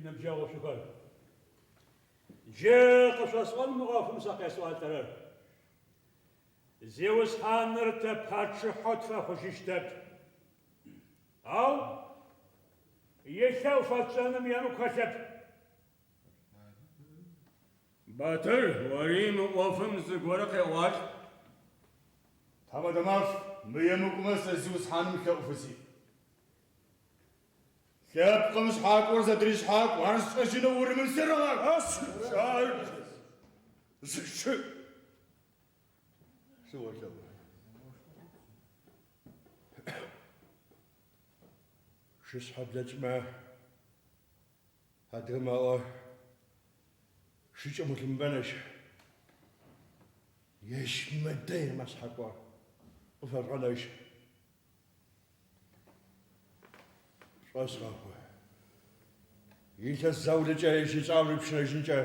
ныбджэгъушӏухэр. Джы къышъосӏон мы ӏофым сэ къесӏуалӏэрэр. Зиусхьаныр тэ пачъыхьэу тфэхъужьыщтэп. Ау илъэӏу фэтшӏэным емыкӏу хэлъэп. Батыр, ори мы ӏофым зыгорэ къеӏуалӏ. Тхьамэтэ маф, мы емыкӏумэ сэ зиусхьаным лъэӏу фысиӏ. Лъэпкъым шъхьакӏор зэдыришъхьакӏу, ар сшӏэжьынэу урымым серэгъэх! Сикӏал, зыщыӏ, сыолъэӏу. Шышъхьэ блэкӏмэ, адыгэмэ аӏо, шыкӏэм улъымыбэнэжь. Ежь мыдэймэ шъхьакӏор къыфэжъугъэнэжь. Пшӏошъ гъэхъу. Илъэс заулэкӏэ ежь ышӏагъэр ыпщынэжьынкӏэ,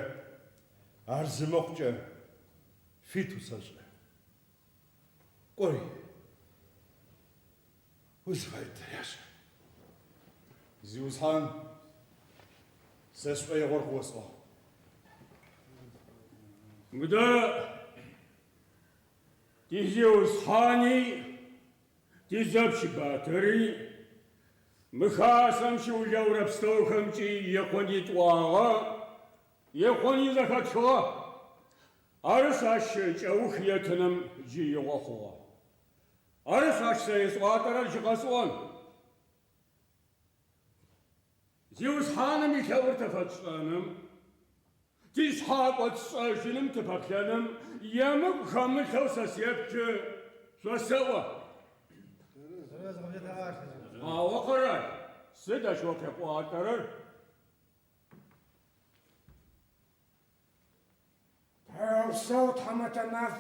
ар зымыхъукӏэ, фит усэшӏы. Кӏори, узыфаер дэяшӏ. Зиусхьан, сэ сшӏоигъор къыосӏуагъ. Мыдэ тизиусхьани, тидзэпщ Батыри, мы хасэм щыулэурэ пстэухэмкӏи икъуни тӏуагъэ, икъуни зэхэтхыгъэ. Арышъ, ащ кӏэух етыным джы игъо хъугъэ. Арышъ, ащ сэ есӏуалӏэрэр джы къэсӏон. Зиусхьаным илъэӏур тэ фэтшӏэным, тишъхьакӏо тшӏэжьыным тыпэплъэным емыкӏу хэмылъэу сэ сеплъы, шъосэӏо. Ау, Къэрал, сыд ащ о къепӏуалӏэрэр? Тхьауегъэпсэу, тхьамэтэ маф.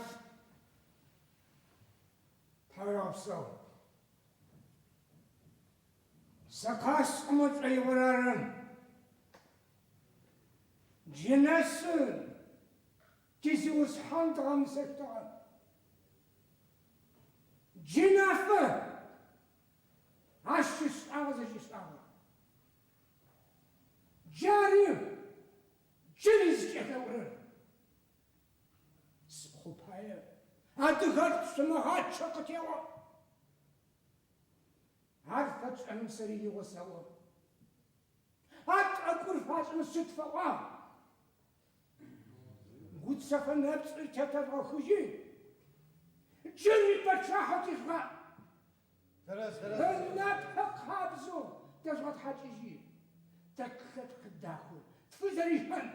Тхьауегъэпсэу. Сэ къасӏомэ шӏоигъор ары. Джы нэсы тизиусхьан дгъэмысэщтыгъэ. Джы нафэ ащ ышӏагъэ зэкӏишӏагъэр. Джары джыри зыкӏелъэӏурэр. Спхъу пае адыгэлъ шъумыгъачъэ къытеӏо. Ар фэтшӏэным сэри игъо сэӏо. А тӏэкӏур фашӏэмэ сыд фэӏуагъ? Гуцэфэ нэпцӏыр тетэжъугъэхыжьи, джыри пэчъахьэу тижъугъаӏ. Ынапэ къабзэу тэжъугъэтхьакӏыжьи, тэ тлъэпкъ дахэу тфызэрихьан.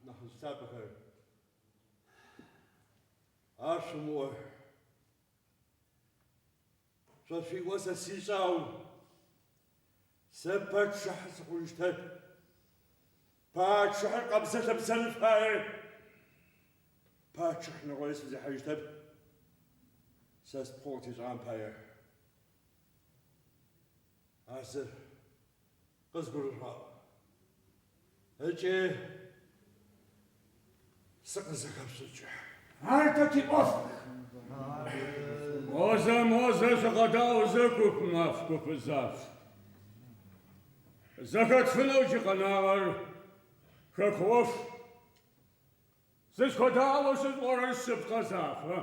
Нахьыжъ лъапӏэхэр, ар шъумыӏо. Шъо шъуиӏо сэ сишӏэ, ау сэ пачъыхьэ сыхъужьыщтэп. Пачъыхьэр къэбзэ-лъэбзэн фае. Пачъыхь нэгъое сфызехьажьыщтэп. Сэ спхъу къытишӏагъэм пае. Ар зэ къызгурыжъугъаӏу. Ыкӏи сыкъызэхэшъушӏыкӏ. Ар тэ тиӏоф. Мозэ, мозэ, шъукъэдаӏу зэ, куп маф, куп заф. Зэхэтфынэу джы къэнагъэр хэку ӏоф. Сышъухэдаӏоу шъусӏорэр шъыпкъэ зафэ.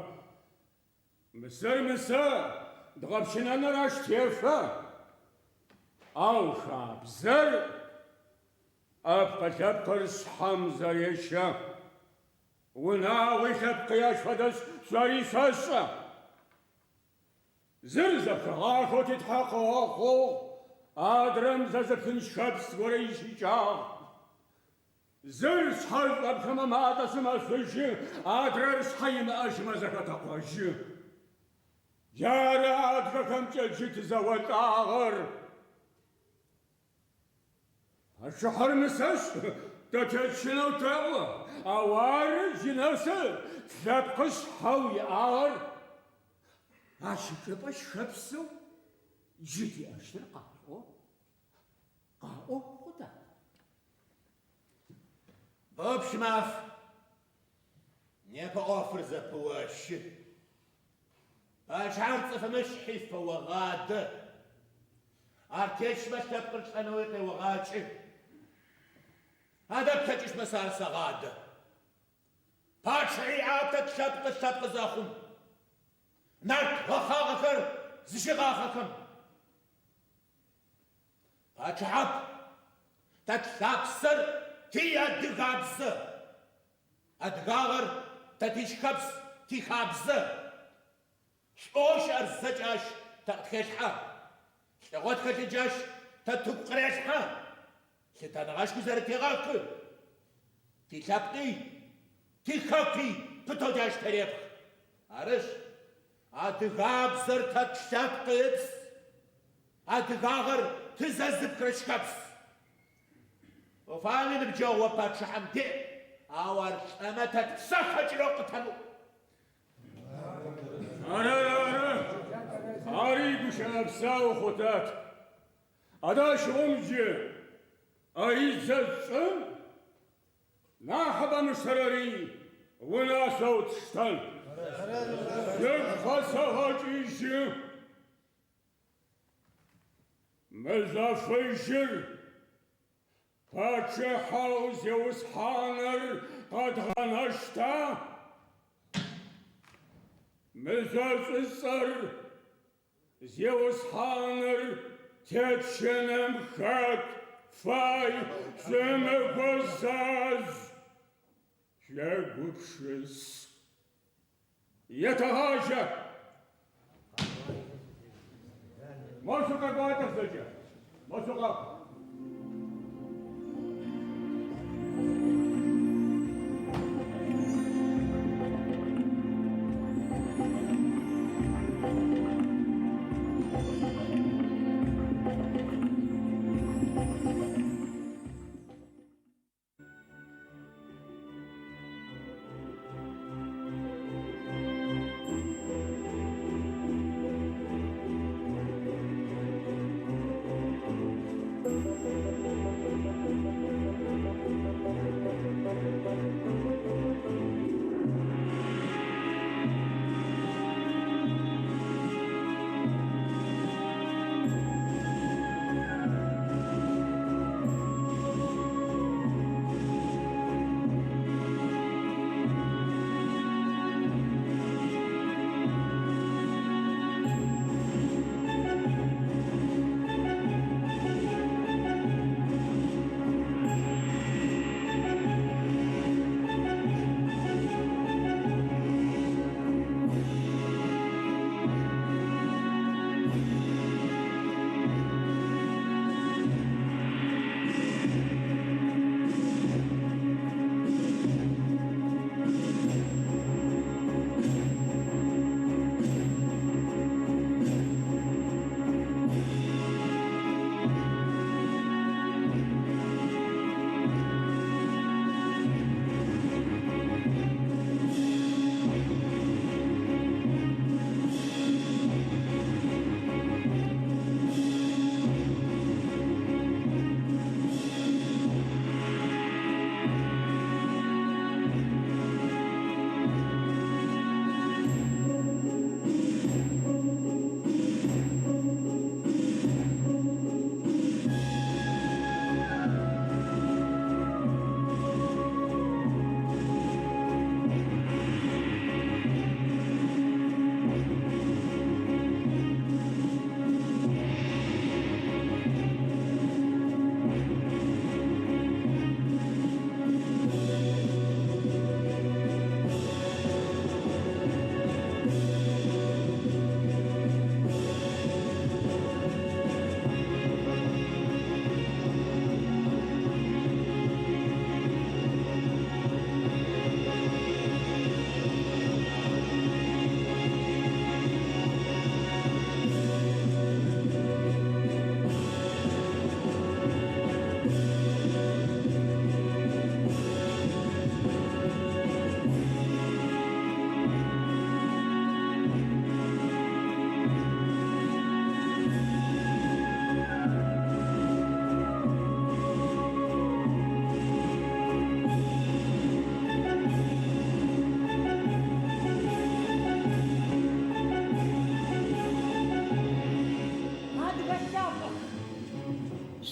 Мысэр мысэ, дгъэпщынэныр ащ тефэ. Ау хабзэр ӏэпкъы-лъэпкъыр шъхьэм зэрещэ. Унагъуи лъэпкъи ащ фэдэшъ шъори шъошӏэ. Зыр зэпхыгъахэу титхьэ къыгъэхъугъ, адрэм зэзыпхын щхэпс горэ ищыкӏагъ. Зыр шъхьэр шӏопхымэ матӏэшъы мэшъужьы, адрэр шъхьэ имыӏэжьымэ зэхэтэкъожьы. Джары адыгэхэмкӏэ джы тызэолӏагъэр. Пачъыхьэр мысэшъ, тэ тетщынэу тэӏо, ау ары джы нэсы тлъэпкъы шъхьэу иӏагъэр. Ащ ычӏыпӏэ щхэпсэу джы тиӏэщтыр къашъуӏо. Къаӏо, Хъутат. Боу, Пщымаф, непэ ӏофыр зэпыощы. Пачъыхьэр цӏыфым ышъхьи фэогъадэ. Ар тетщмэ лъэпкъыр лӏэнэуи къеогъакӏы. Адэ плъэкӏыщтмэ сэ ар сэгъадэ. Пачъыхьи иӏагъэп тэ тлъэпкъы лъэпкъы зэхъум. Нарт гъэхъагъэхэр зыщигъахъэхэм. Пачъыхьэп, тэ тлъапсэр тиадыгабзэ. Адыгагъэр тэ тищхэпс, тихабзэ. Шӏоу щыӏэр зэкӏэ ащ тэ къытхелъхьэ. Лӏыгъэу тхэлъыр ащ тэ тыгу къырелъхьэ. Лъытэныгъэшхуи зэрэтегъэхы. Тилъэпкъи, тихэкуи пытэу джащ терепхы. Арышъ, адыгабзэр тэ тлъэпкъ ыпс. Адыгагъэр тызэзыпхырэ щхэпс. Уфаеми ныбджэгъу о пачъыхьэм деӏ, ау ар лӏэмэ тэ тпсэ хэкӏынэу къытэмыӏу. Ары, ары, ары. Ари гущыӏэ псау, Хъутат. Адэ ащыгъум джы ӏэидзэ тшӏын, нахьыбэм ыштэрэри унашъоу тштэн. Шъугу къэсэгъэкӏыжьы. Мыжъо фыжьыр пачъыхьэу зиусхьаныр къэдгъэнэщта? Мыжъо шӏуцӏэр зиусхьаныр тетщыным хэт фай, шъумыгузажъу, шъуегупшыс. Етэгъажьэ! Мо шъукъэкӏуатэх зэкӏэ! Мо шъукъакӏу!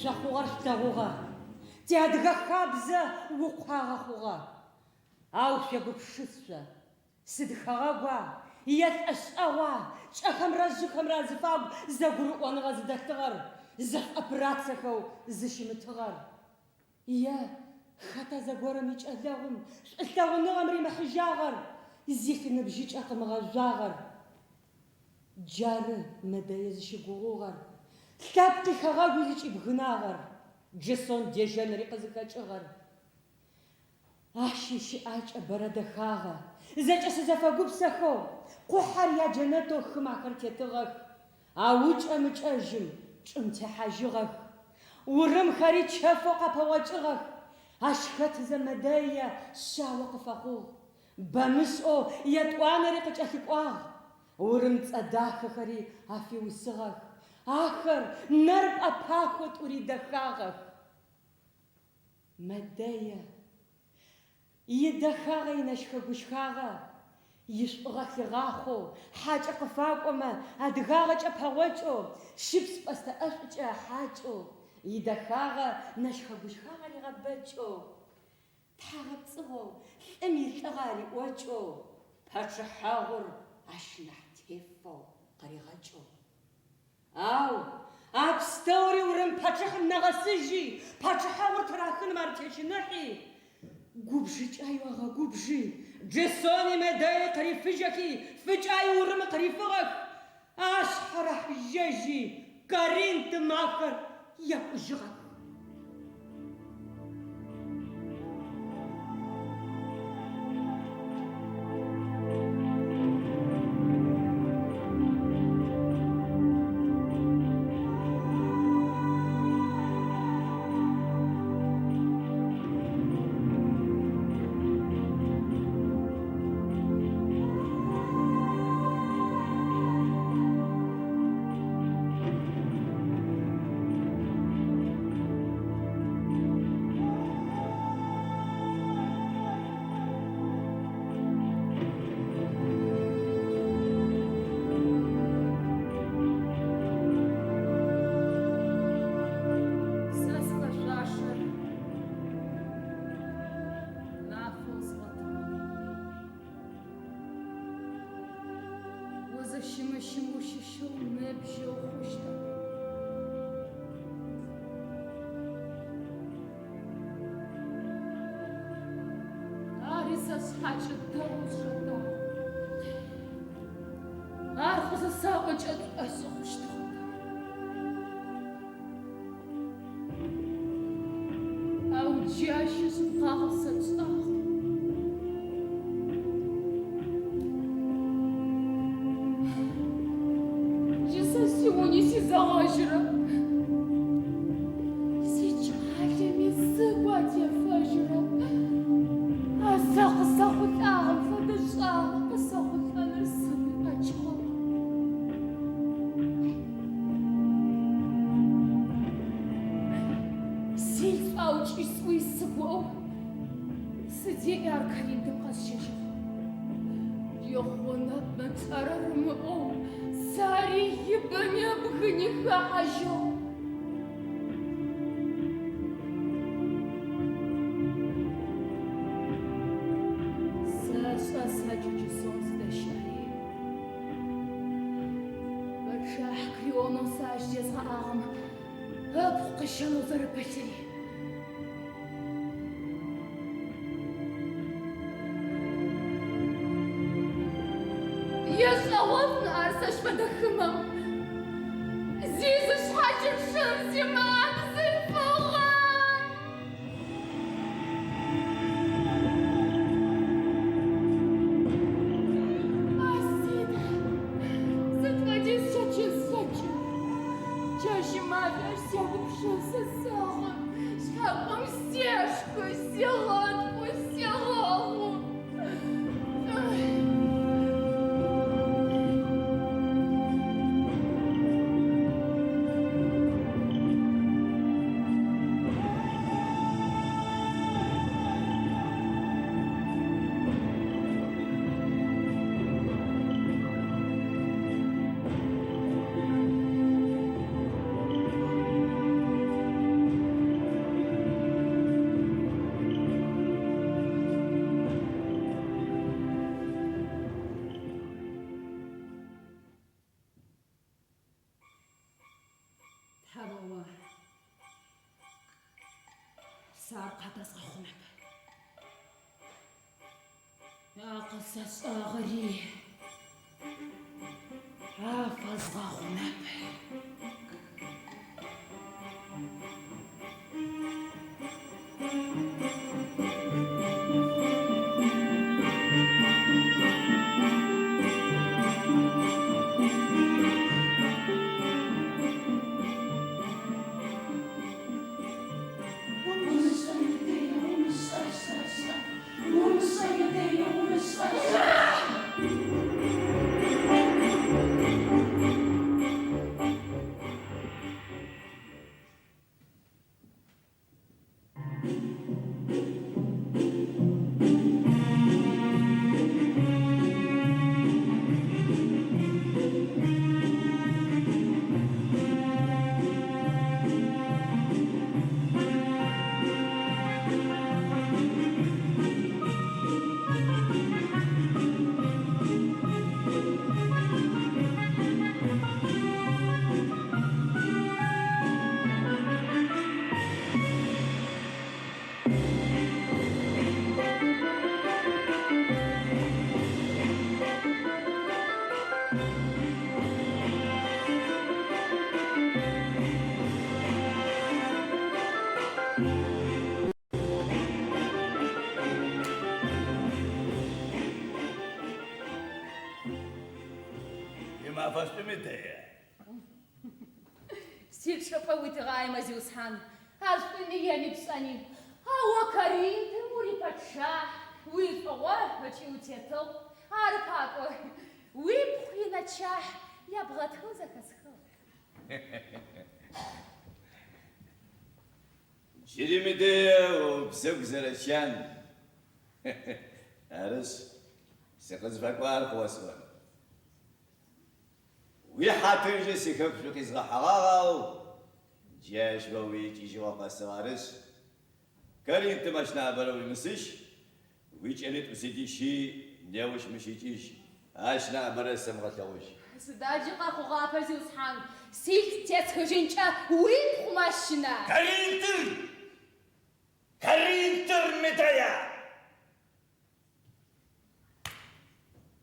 Шъо хъугъэр шъулъэгъугъэ. Тиадыгэ хабзэ укъуагъэ хъугъэ. Ау шъуегупшыс шъо, сыд хэгъэгуа е лӏэшӏэгъуа кӏэхэмрэ жъыхэмрэ азыфагу зэгурыӏоныгъэ зыдэлъыгъэр, зэшӏопырацэхэу зыщымытыгъэр? Е хэта зэгорэм икӏэлэгъум шӏулъэгъуныгъэм римыхьыжьагъэр, зилъ ныбжьыкӏэ къымыгъэжъуагъэр? Джары Мэдэе зыщыгугъугъэр, лъэпкъи хэгъэгуи зыкӏибгынагъэр, Джысон дежьэнри къызыхэкӏыгъэр. Ащ ищыӏакӏэ бэрэ дэхагъэ, зэкӏэсэ-зэфэгупсэхэу, къухьэр яджэнэтэу хым ахэр тетыгъэх, ау ыкӏэм-ыкӏэжьым чӏым техьажьыгъэх. Урымхэри чэфэу къапэгъокӏыгъэх, ащ хэтызэ Мэдэе шъао къыфэхъугъ. Бэмышӏэу етӏуанэри къыкӏэлъыкӏуагъ. Урым цӏэ дахэхэри афиусыгъэх. Ахэр нэр пӏэпахэу тӏури дэхагъэх. Мэдэе идэхагъэ инэщхэ-гущхагъэ, ишӏугъэ хигъахъоу, хьакӏэ къыфакӏомэ, адыгагъэкӏэ пэгъокӏэу, щыпс-пӏэстэ ӏэшӏукӏэ ыхьакӏэу, идэхагъэ нэщхэ-гущхагъэ ригъэбэкӏэу, Тхьагъэпцӏыгъэу, лӏым илӏыгъэ ариӏокӏэу, пачъыхьэгъур ащ нахь тефэу къыригъэкӏэу. Ау а пстэури урым пачъыхьым нагъэсыжьи, пачъыхьэгъур тырахыным ар тещыныхьи, губжыкӏаеу агъэгубжи, Джесони Медеи къырифыжьэхи, фыкӏаеу урымы къырифыгъэх, ашъхьэ рахьыжьэжьи, Коринтым ахэр екӏужьыгъэх. Сэ сфэшъуашэр нафэу згъотыгъэ. О зыщымыщым ущыщэу ныбжьи ухъущтэп. Ари сэ сшъхьэкӏэ дэгъоу сшӏэтагъ. Ар къызысаӏокӏэ шӏошъы хъущтыгъэп. Ау джы ащ ишъыпкъагъэ сэ тшӏагъ. Джы сэ сиуни сизэгъэжьырэп. Сикӏалэми сыгу атефэжьырэп. А сэ къысэхъулӏагъэм фэдэ шӏагъо къысэхъулӏэныр сыгуи къэкӏыгъэп. Силӏ аукӏи сӏуи сыгоу сыдеӏи ар Коринтым къэсщэжьыгъ. Ехъунэп мы пшӏэрэр ымыӏоу сэри ибыни ыбгыни хэхьажьыгъ. Сэшӏэ сэ джы Джесон зыдэщыӏэри. Пэчъахь Крионэу сэ ащ зезгъэӏагъэм ыпхъу къыщэнэу зэрэпылъыри. Ешӏэгъошӏу ныӏа ар сэщ фэдэ хымэм. Зи зышъхьащышъун зимыӏэ бзылъфыгъэм! А си Тхьэ, сыд фэдиз щэчын слъэкӏын? Чэщи мафи ащ сегупшысэ, сэгъы, шъхьакӏом сешхы, сегъэткӏу, сегъэгъу. Тхьароуэ, сэ ар къадэзгъэхъунэп. А къысэшӏагъэри афэзгъэгъунэп. Уимафэ шӏу, Медея. Сичӏыпӏэ уитыгъаемэ, зиусхьан, ар шӏуми еми пшӏэни. Ау о Коринтым урипэчъахь, уишӏугъо ыкӏи утетыгъ. Ары пакӏо, уипхъу инэчахь ябгъэтхэу зэхэсхыгъ. Джыри Медея убзэгу зэрэчан. Арышъ, сыкъызфэкӏуагъэр къыосӏон. Уихьатыркӏэ сихэку шъукъизгъэхьэгъагъ, ау джы ащ о уиикӏыжьыгъо къэсыгъ, арышъ, Коринтым ащ нахьыбэрэ уимысыжь, уикӏэлитӏу зыдищи, неущ мыщ икӏыжь, ащ нахьыбэрэ сэмыгъэлъэгъужь. Сыда джы къэхъугъапэр, зиусхьан, силъ тесхыжьынкӏэ уипхъу мэщына? Коринтыр! Коринтыр, Медея!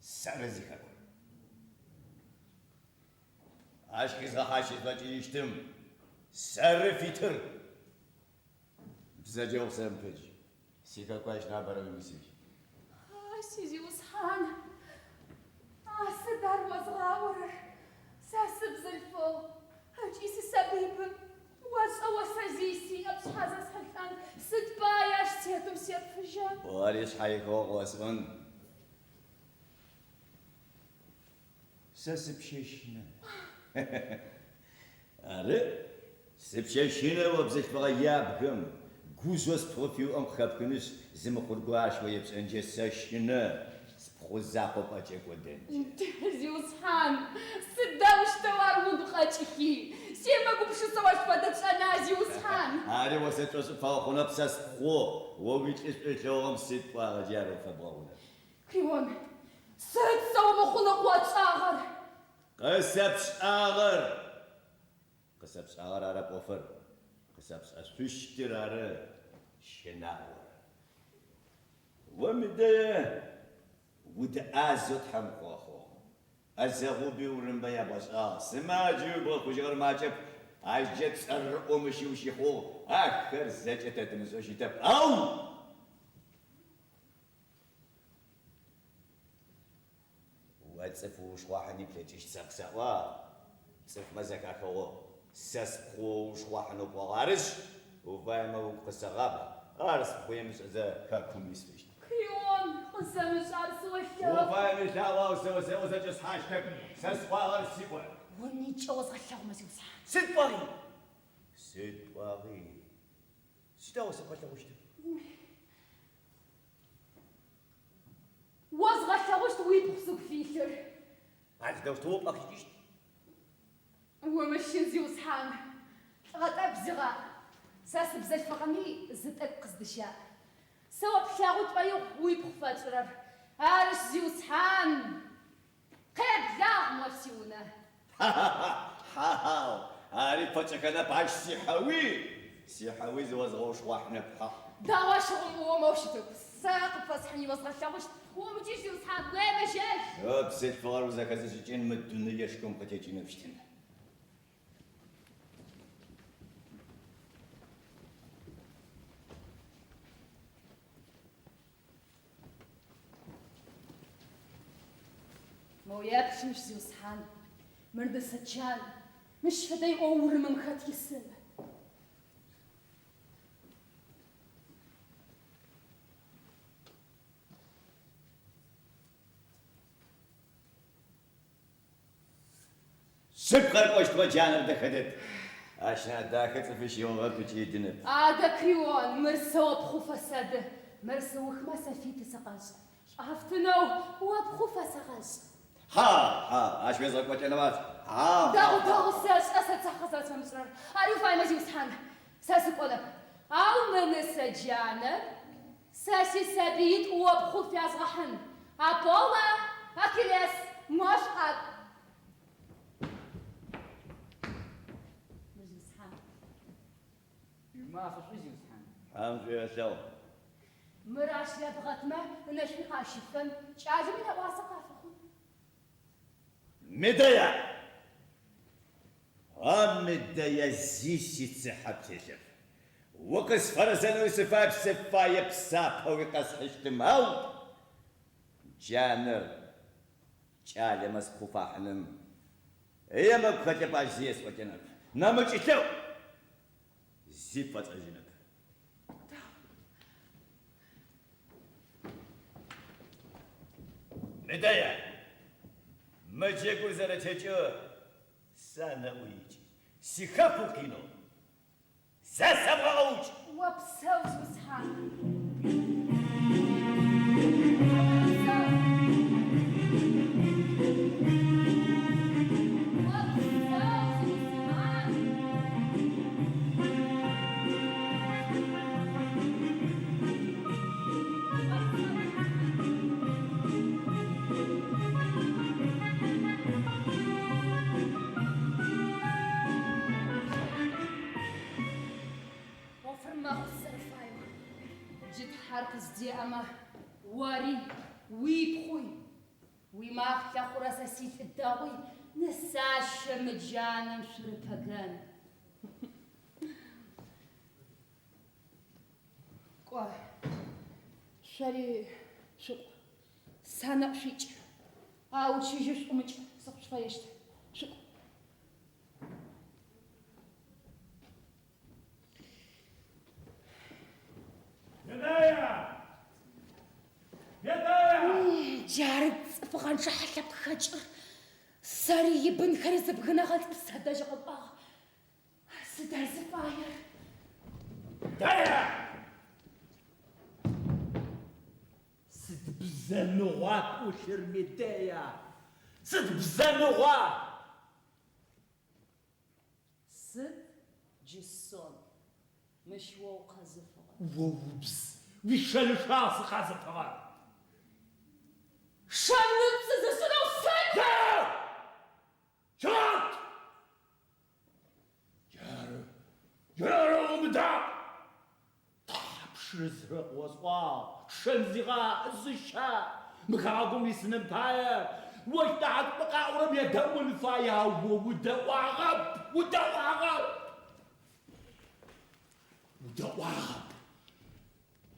Сэры зихэкур. Ащ къизгъэхьащт-изгъэкӏыжьыщтым сэры фитыр. Бзэджэ къысэмыпыдж, сихэку ащ нахьыбэрэ уимысыжь. А, си зиусхьан, а сыд ар озгъаӏорэр? Сэ сыбзылъфыгъ ыкӏи сысабыибын. Ошӏэ о сэ зи сиӏэп сшъхьэ зэсхьылӏэн, сыд пае ащ тетэу сепфыжьэн? Ори шъхьаихыгъэу къыосӏон. Сэ сыпщэщынэ. Ары, сыпщэщынэ о бзылъфыгъэ ябгэм, гужъэу спхъу фиуӏэм къыхэпхынышъ, зы мыхъун горэ ащ о епшӏэнкӏэ сэщынэ, спхъу закъо пӏэкӏэкӏодэнкӏэ. Зиусхьан, сыдэущтэу ар угу къэкӏыхи, семыгупшысэу ащ фэдэ пшӏэна, зиусхьан? Ари о сэ шӏошъы пфэгъэхъунэп, сэ спхъу, о уилӏы шӏу ылъэгъугъэм сыд пӏуагъэкӏи ар о фэбгъэгъунэп. Креон, сыд сэ мыхъунэу къыуатшӏагъэр? Къысэпшӏагъэр! Къысэпшӏагъэр арэп ӏофыр, къысэпшӏэшъущтыр ары щынагъор. О Медея удыӏазэу Тхьэм укъыгъэхъугъ. ӏэзэгъуби урыммэ ябгъэшӏагъ, сымаджэуи бгъэхъужьыгъэр макӏэп, ащкӏэ цӏэрыӏо мыщи ущыхъугъ, ахэр зэкӏэ тэ тымышӏэу щытэп, ау! О цӏыф уушхъуахьыни плъэкӏыщт сэ къысаӏуагъ, цӏыфмэ зэхахыгъэу, сэ спхъу уушхъуахьынэу пӏуагъ, арышъ, уфаемэ угу къысэгъабгъ, ар спхъу емышӏэзэ хэкум исфыщт. Креон, къысэмышӏ, ар сыолъэӏу. Уфаеми лъаӏу, ау сэ осэӏо зэкӏэсхьащтэп, сэ сӏуагъэр сиӏо. Унитӏукӏэ озгъэлъэгъумэ, зиусхьан. Сыд пӏуагъи? Сыд пӏуагъи? Сыда о сэбгъэлъэгъущтыр? Озгъэлъэгъущт уипхъу сыгу филъыр. Ар сыдэущтэу о пӏэ къикӏыщт? Умыщын, зиусхьан, лӏыгъэ тӏэкӏу зигъаӏ. Сэ сыбзылъфыгъэми зы тӏэкӏу къыздыщаӏ. Сэ о плъэгъу пшӏоигъу уипхъу фэтшӏырэр. Арышъ, зиусхьан, къеблагъ мо сиунэ. Хьа-хьа-хьа-хьау! Ари Ари пфэкӏэхэнэп, ащ сихьэуи, сихьэуи зыозгъэушхъуахьынэп, хьа. Дэгъу ащыгъум о моу щытыгу, сэ къыпфэсхьыни озгъэлъэгъущт, умыкӏыжь, зиусхьан, уемыжьэжь! О бзылъфыгъэр узэхэзышӏыкӏын мы дунэешхом къытекӏынэпщтын. Моу еплъ мыщ, зиусхьан, мыр нысэ джан, мыщ фэдэ иӏоу Урымым хэт исын? Шъыпкъэр пӏощтмэ, джанэр дэхэ дэд. Ащ нахь дахэ цӏыфи щыгъыгъэп ыкӏи ыдынэп. Адэ, Креон, мыр сэ о пхъу фэсэды. Мыр сыухмэ, сэ фиты сыкъэшӏ. Шӏухьафтынэу о пхъу фэсэгъэшӏ. Хьау, хьау, ащ уезгъэкӏокӏэнэп ар. Хьау, хьау. Дэгъу, дэгъу, сэшӏэ сэ цыхьэ къызэрэсфэмышӏырэр. Ари уфаемэ, зиусхьан, сэ сыкӏонэп. Ау мы нысэ джанэр сэ сисабыитӏу о пхъу фязгъэхьын. Аполло, Ахиллес, мо шъукъакӏу. Зиусхьан. Уимафэ шӏу, зиусхьан. Тхьэм шӏу елъэгъу. Мыр ащ ебгъэтмэ, ынэшӏуи къащыфэн, кӏалэми нэӏуасэ къафэхъун. Медея! А Медея, зи сицыхьэ птелъэп. Укъысфэрэзэнэуи сыфаеп, сыфаеп псапэуи къэсхьыщтым, ау джанэр кӏалэмэ спхъу фахьыным емыкӏу хэлъэп, ащ зи есӏолӏэнэп. Нэмыкӏ лъэӏу зи пфэсшӏэжьынэп. Медея, мы джэгур зэрэтекӏэу санэӏу икӏ, сихэку укъинэу Сэ сэбгъэгъэукӏ! Опсэу, зиусхьан! Опсэу, зиусхьан! ӏофыр мэхъу сызэрэфаеу. Джы Тхьэр къыздеӏэмэ, ори, уипхъуи, уимахълъэ хъурэ сэ силӏы дэгъуи нысащэ мы джанэм шъурыпэгэн. Кӏо, шъори шъукӏу, санэӏу шъуикӏ, ау чыжьэу шъуӏумыкӏ, сыкъышъуфэещт, шъукӏу. Медея! Медея! Джары цӏыфыгъэнчъэ хьэлъэпкъхэкӏыр. Сэри ибынхэри зыбгынэгъэ лӏыр садэжь къэкӏуагъ. Сыд ар зыфаер? Медея! Сыд бзэ мыгъуа пӏулъыр, Медея? Сыд бзэ мыгъуа? Сыд, Джысон, мыщ о укъэзыфыгъэр? О убз, уишэнышӏуагъ сыкъэзыфыгъэр. Шэнышӏу зызышӏынэу сыд? Щыгъэт! Джары, джары умыдаӏу! Тхьапшрэ зэ къыосӏуагъ, шэн зигъаӏ, зыщаӏ, мы хэгъэгум уисыным пае, ощ нахьышӏумэ къаӏорэм едэӏун фае, ау о удэӏуагъэп, удэӏуагъэп! Удэӏуагъэп!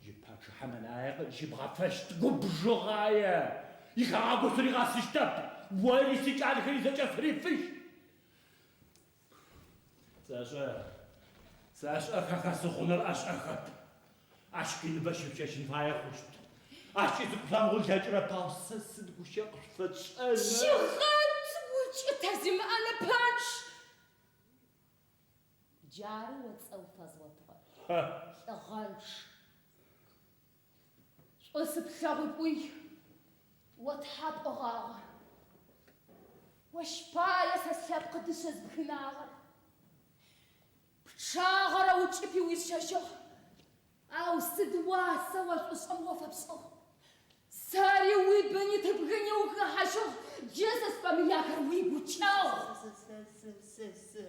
Джы пачъыхьэм ынаӏэ къызщыбгъэфэщт губжыгъае, ихэгъэгу сыригъэсыщтэп, ори сикӏалэхэри зэкӏэ сырифыщт! Сэшӏэ, сэшӏэ хэхэс ухъуныр ӏэшӏэхэп. Ащ къиныбэ щыпщэчын фае хъущт. Ащкӏи сыкъыпфэмыгъун лъэкӏырэп, ау сэ сыд гущэ къышъуфэтшӏэныр? Щыгъэт, укӏытэ зимыӏэ нэпэнчъ! Джары о цӏэу фэзгъотыгъэр, лӏыгъэнчъ. Шӏу сыплъэгъуи пӏуи, о тхьа пӏогъагъэ. Ощ пае сэ слъэпкъ дышъэ збгынагъэр. Пчъагъэрэ укӏыпи уисщэжьыгъ, ау сыд уасэ о шӏушӏэм о фэпшӏыгъ? Сэри уибыни тыбгыни ухэхьажьыгъ, джы сэ сыфэмыяхэр уигукӏэгъу. Сэ, сэ, сэ, сэ.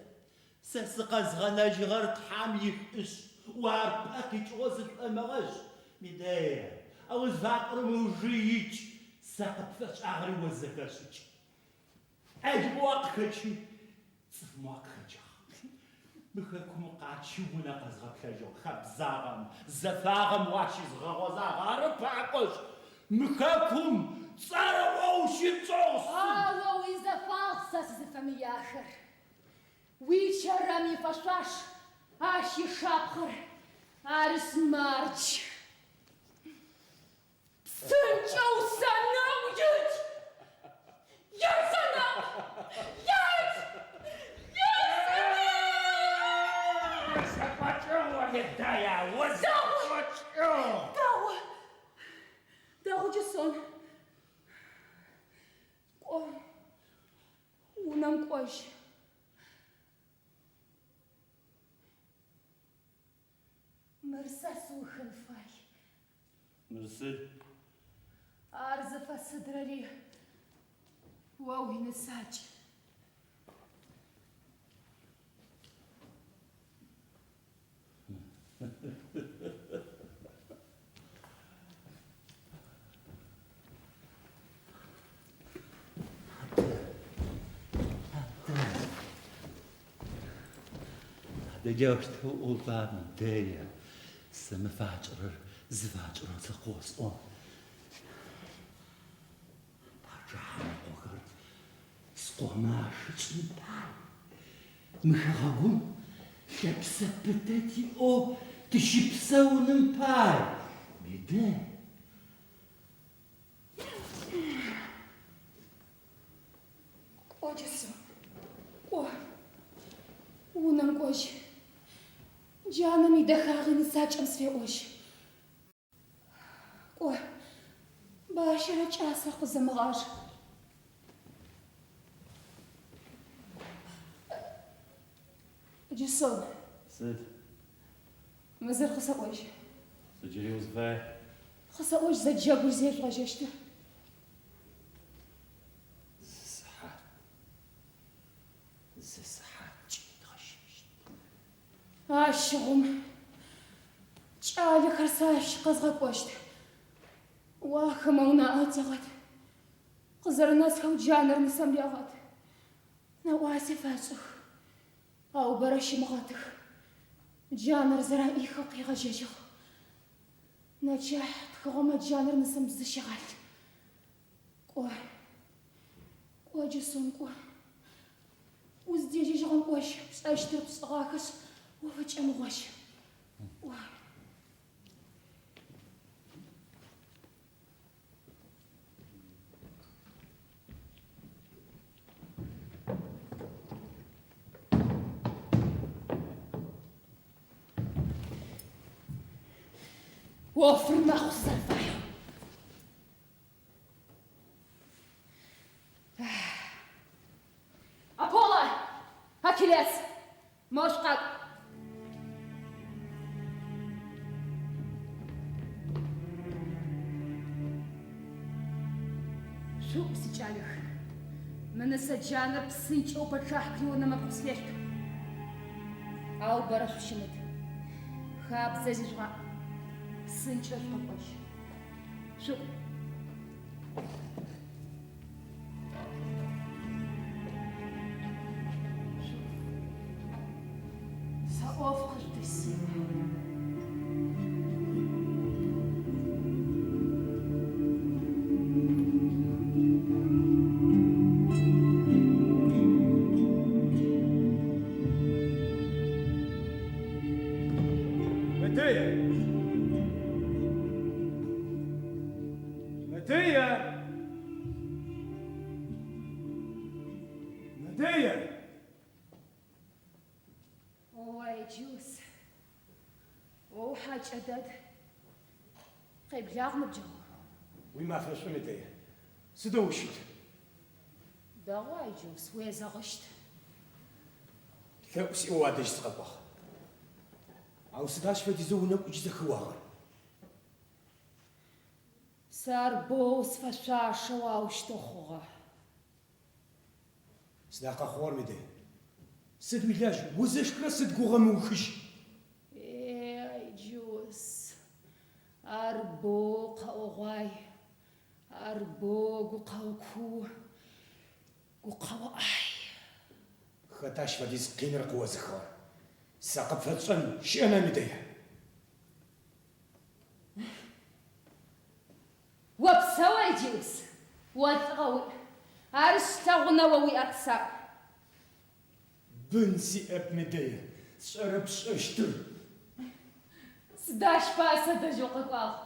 Сэ сыкъэзгъэнэжьыгъэр Тхьам ишӏушӏ, о ар пӏэ къикӏыгъэу зышӏомыгъэшӏ, Медея. А узфапӏорэм ыужы икӏ, сэ къыпфэсшӏагъэри о зэхэшӏыкӏ. ӏэлмэ уакъыхэкӏи, цӏыфмэ уакъыхэкӏыгъ. Мы хэкум укъачи унэ къэзгъэплъэжьыгъ, хэбзагъэм, зэфагъэм уащызгъэгъозагъ, ары пакӏошъ, мы хэкум цӏэрыӏо ущытшӏыгъ, сыд. Ау о уизэфагъ сэ сызыфэмыяхэр. Уичэрэм ифэшъуаш ащ ишапхъэр, арышъ, мардж. Псынкӏэу санэӏу икӏ! Икӏ санэӏу! Икӏ! Икӏ санэӏу! Узэкӏокӏыгъ, о Медея, узэкӏокӏыгъ! Дэгъу! Дэгъу, Джасон. Кӏо, унэм кӏожь. Мыр сэ сыухын фай. Мыр сыд? Ар зыфэсыдрэри о уинысакӏ. Адэ джаущтэу ӏоба, Медея, сэ мы факӏэрэр зыфакӏэрэр сэ къыосӏон. Пачъыхьэм ыкъохэр скъомэ ащыкӏын пай. Мы хэгъэгум лъэпсэ пытэ тиӏэу тыщыпсэуным пай, Медея. Кӏо, Джасон, кӏо. Унэм кӏожь. Джанэм идэхагъи нысакӏэм сфеӏожь. Кӏо, бащэрэ кӏасэр къызэмыгъаж. Джасон. Сыд? Мы зыр къысэӏожь. Сыд джыри узыфаер? Къысэӏожь зэ джэгур зежъугъэжьэщтыр. Зы сыхьат, зы сыхьаткӏэ едгъэжьэщт. Ащыгъум кӏалэхэр сэ ащ къэзгъэкӏощт. О ахэмэ унаӏэ атегъэт. Къызэрэнэсхэу джанэр нысэм рягъэт. Нэӏуаси фэшӏых. Ау бэрэ щымыгъэтых. Джанэр зэраӏихэу къегъэжьэжьыгъ. Нэчыхь тхыгъэмэ джанэр нысэм зыщегъалъ. Кӏо, кӏо, Джасон, кӏо. Уздежьэжьыгъэм кӏожь, пшӏэщтыр пшӏэгъахэшъ, уфыкӏэмыгъожь. Кӏо. ӏофыр мэхъу сызэрэфаеу. Аполло! Ахиллес! Моу шъукъакӏу! Шъукӏу, сикӏалэх. Мы нысэ джанэр псынкӏэу пэчъахь Креоным ыпхъу сфешъут. Ау бэрэ шъущымыт. Хабзэ зижъугъаӏ. Псынкӏэу шъукъэкӏожь. Шъукӏу. Сэ ӏоф къыжъудысиӏ. Медея! Медея! Медея! О, Айджус, о ухьакӏэ дэд. Къеблагъ, ныбджэгъу. Уимафэ шӏу, Медея. Сыдэу ущыт? Дэгъу, Айджус, уезэгъыщт. Лъэӏу сиӏэу уадэжь сыкъэкӏуагъ. Ау сыд ащ фэдизэу унэкӏу джы зэхэуагъэр? Сэ ар боу сфэшъуашэу аущтэу хъугъэ. Сыда къэхъугъэр, Медея? Сыд уилажь, узышхырэ сыд гугъэ мыухыжь? Е, Айджыос, ар боу къэӏогъуай, ар боу гукъэо куу, гукъэо ӏай. Хэта ащ фэдиз къиныр къыозыхыгъэр? Сэ къыпфэсшӏэн щыӏэна, Медея? Опсэу, Айджыос, о лӏыгъэ уиӏ, арышъ, лъэгъунэу о уиӏэр къысаӏу. Бын сиӏэп, Медея, сшӏэрэп сшӏэщтыр. Сыда ащ пае садэжь укъэкӏуагъ?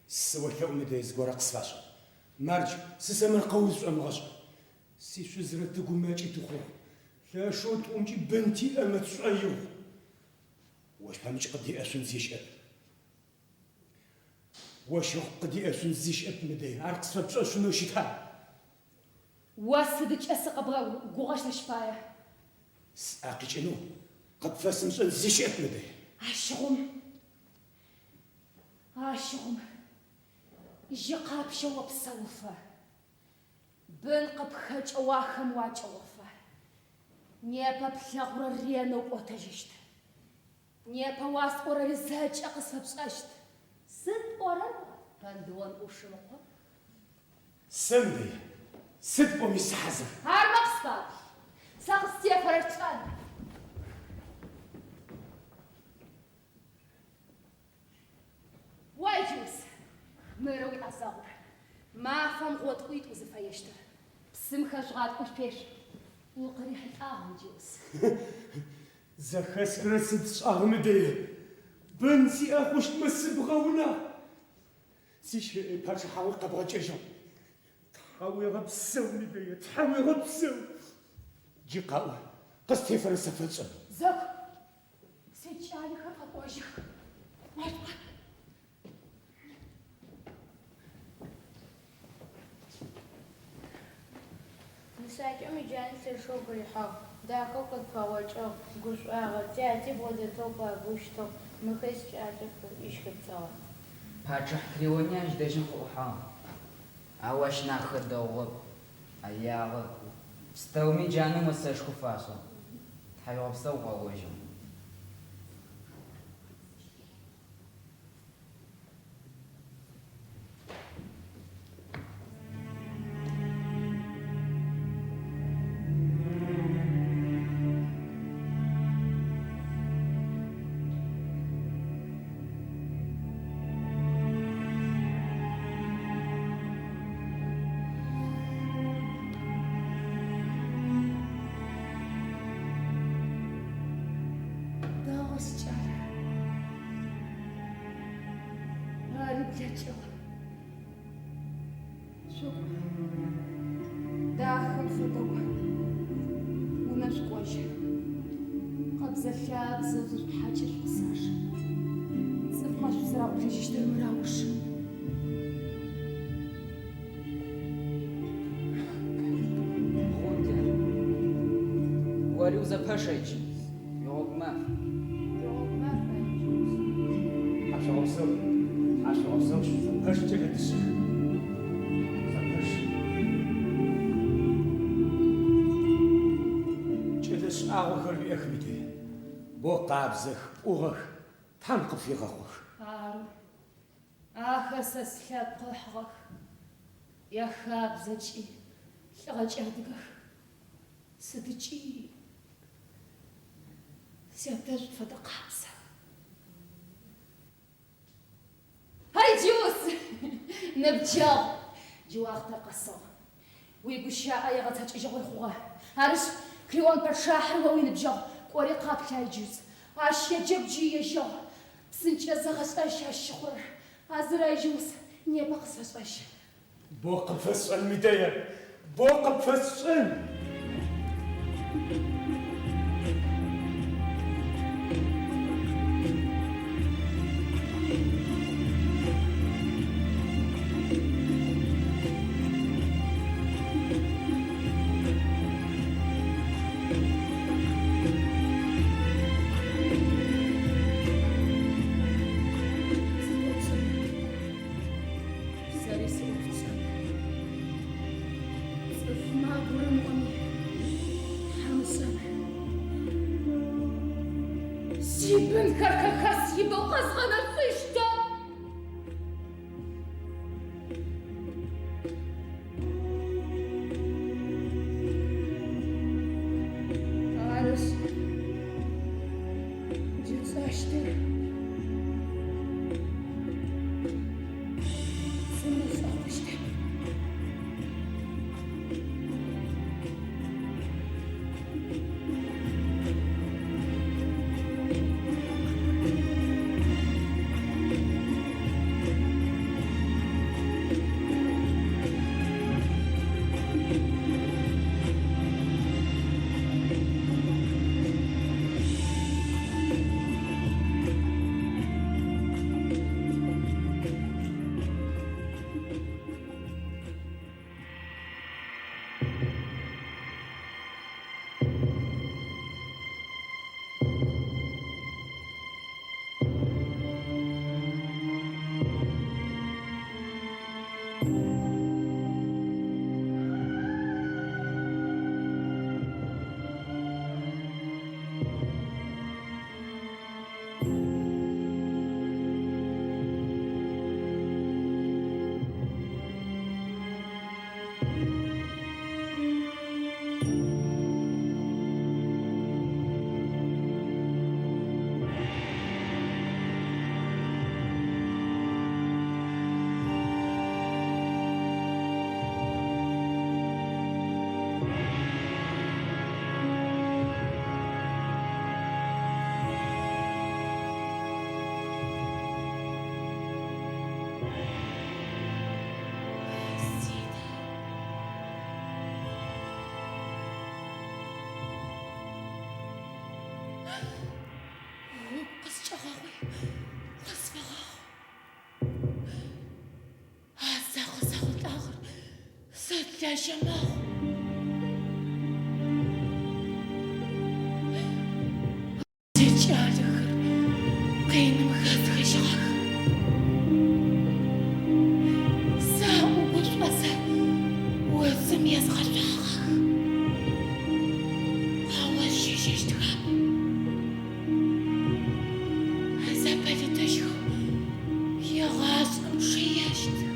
Сыолъэӏу, Медея, зыгорэ къысфашӏ. Мардж, сысэмэркъэу зышӏомыгъэшӏ. Сишъузрэ тыгумэкӏи тыхъугъ. Лъэшэу тӏумкӏи бын тиӏэмэ тшӏоигъу. Ощ пэмыкӏ къыддеӏэшъун зи щыӏэп. Ощ къыддеӏэшъун зи щыӏэп, Медея, ар къысфэпшӏэшъунэу щыта? О сыдыкӏэ сыкъэбгъэгугъэщт ащ пае? Сӏэ къикӏынэу къыпфэсымышӏэн зи щыӏэп, Медея. Ащыгъум, ащыгъум, жьы къапщэу опсэуфэ, бын къыпхэкӏэу ахэм уакӏыгъуфэ, непэ плъэгъурэр ренэу пӏотэжьыщт. Непэ уасӏорэри зэкӏэ къысфэпшӏэщт. Сыд пӏорэр, Пандион ӏушым ыкъо? Сэ, Медея, сыд пӏоми сыхьазыр. Армэ къысфаӏу. Сэ къыстефэрэр тшӏэн. О, Айджыос, мыры уиӏэзэгъур. Мафэм гъотӏуитӏу узыфэещтыр. Псым хэжъугъаткӏуи шъуешъу. Укъырихьылӏагъ, Айджыос. Зэхэсхырэр сыд сшӏагъ, Медея? Бын сиӏэ хъущтмэ сыбгъэунагъ. Сипачъыхьагъуи къэбгъэкӏэжьыгъ. Тхьауегъэпсэу, Медея, тхьауегъэпсэу. Джы къаӏо, къыстефэрэр сэ пфэсшӏэн. Зэгу, сикӏалэхэр къэкӏожьых. Машӏуа. Нысакӏэм иджанэ лъэшэу ыгу рихьыгъ, дахэу къытпэгъокӏыгъ, гушӏуагъэ, тяти бгъодэтэу фабэу щытыгъ, мыхэр сикӏалэх ыӏуи щхыпцӏыгъэ. Пачъыхь Криони ащ дэжьым къыӏухьагъ, ау ащ нахэ дэгъугъэп, ӏэягъэ. Пстэуми джанэм осэшхо фашӏыгъ. Тхьауегъэпсэу къаӏожьыгъ. Дэгъу, сикӏал. Ари блэкӏыгъ. Шъукӏу. Дахэм фэдэу унэм шъукӏожь. Къэбзэ-лъабзэу зышъутхьакӏи шъукъысаж. Цӏыфмэ шъузэраӏуплъэжьыщтыр мыр ауж. Хъун, тян. Ори узэпэш, Айджыус. Уигъогу маф. Уигъогу маф, Айджыус. Тхьашъуегъэпсэу, тхьашъуегъэпсэу, шъузэпэш кӏэлэ дышъэх. Зэпэш. Кӏэлэ шӏагъохэр уиӏэх, Медея. Бо къабзэх, пӏугъэх, Тхьэм къыпфегъэхъух. Ары. Ахэр сэ слъэпкъ ыхьыгъэх, яхабзэкӏи, лӏыгъэкӏи адыгэх. Сыдыкӏи сятэжъ фэдэ къабзэх. Айджыус, ныбджэгъу, джы уахътэр къэсыгъ. Уигущыӏэ игъэцэкӏэжьыгъуи хъугъэ. Арышъ, Креон пэчъахьыр о уиныбджэгъу, кӏори къаплъ, Айджыус. Ащ еджэгу джы ежьэгъу. Псынкӏэ зэгъэшӏэжь ащ щыхъурэр. А зыр Айджыус непэ къысфэшӏэжь. Бо къыпфэсшӏэн, Медея, бо къыпфэсшӏэн! Сэри сиӏоф сшӏэн. Цӏыфмэ агурымыӏоми, Тхьэм ышӏэн. Сибынхэр хэхэс ибэу къэзгъэнэшъущтэп. Арышъ, джы тшӏэщтыр сымышӏэ хъущтэп. Угу къыскӏэгъэгъуи, къысфэгъэгъу. А сэ къысэхъулӏагъэр сыд лажьэ мэхъу? Сикӏалэхэр къиным хэсхыжьыгъэх. Саӏугушӏозэ, уцым езгъэшъуагъэх. Къэощыжьыщтхэп. Зэпэлыдэжьхэу егъашӏэм чъыещтых.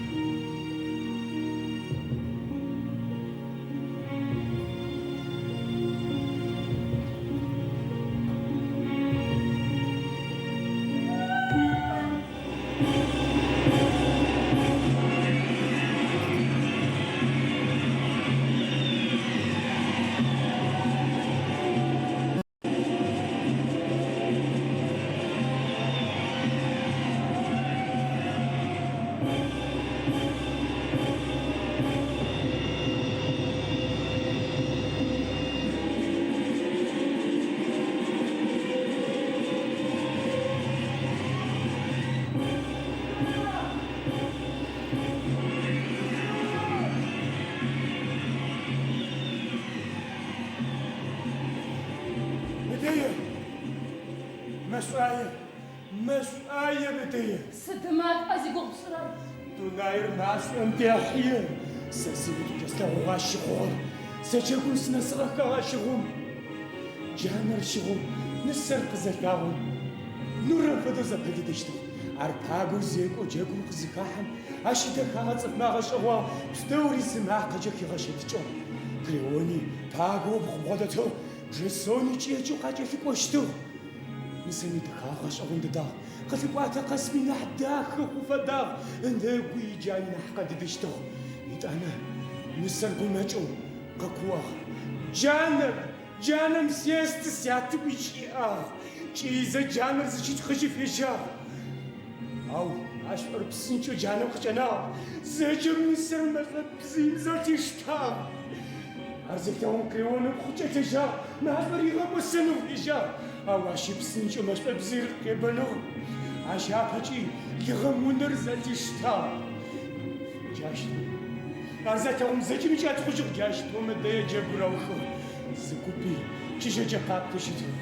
Медея! Мэшӏуае! Мэшӏуае, Медея! Сыд машӏуа зигугъу пшӏырэр? Дунаир машӏом дехьы. Сэ сынитӏукӏэ слъэгъугъэ ащ щыхъугъэр. Сэ джэгум сынэсыгъэхагъ ащыгъум. Джанэр щыгъэу нысэр къызэлъагъом, нурэм фэдэу зэпэлыдыщтыгъ. Ар пагэу зекӏоу джэгум къызыхахьэм, ащ идэхагъэ цӏыфмэ агъэшӏэгъуагъ, пстэури зы макъэкӏэ хигъэщэтыкӏыгъ. Креони пагэу ыбгъу бгъодэтыгъ, Джасони кӏэкӏэу къакӏэлъыкӏощтыгъ. Нысэм идэхагъэ гъэшӏэгъон дэдагъ. Къылъыкӏуатэ къэсми нахь дахэ хъу фэдагъ, ынэгуи иджани нахь къэлыдыщтыгъ. Етӏанэ нысэр гумэкӏэу къэкууагъ. Джанэр! Джанэм сесты, сятэ ыӏуи кӏыягъ. Кӏыизэ джанэр зыщитхъыжьи фежьагъ. Ау машӏор псынкӏэу джанэм къыкӏэнагъ. Зэкӏэм нысэр мэшӏо бзыим зэлъиштагъ. Ар зелъэгъум Креон ыпхъу кӏэлъежьагъ, машӏор ригъэкӏосэнэу фежьагъ. Ау ащи псынкӏэу мэшӏо бзыир къебэныгъ. Ащ апэкӏи лыгъэм унэр зэлъиштагъ. Джащтэу ар залъэгъум зэкӏэми кӏатхъужьыгъ, джащтэу Медея джэгур аухыгъ. Зы купи чыжьэкӏэ къаплъэу щытыгъ.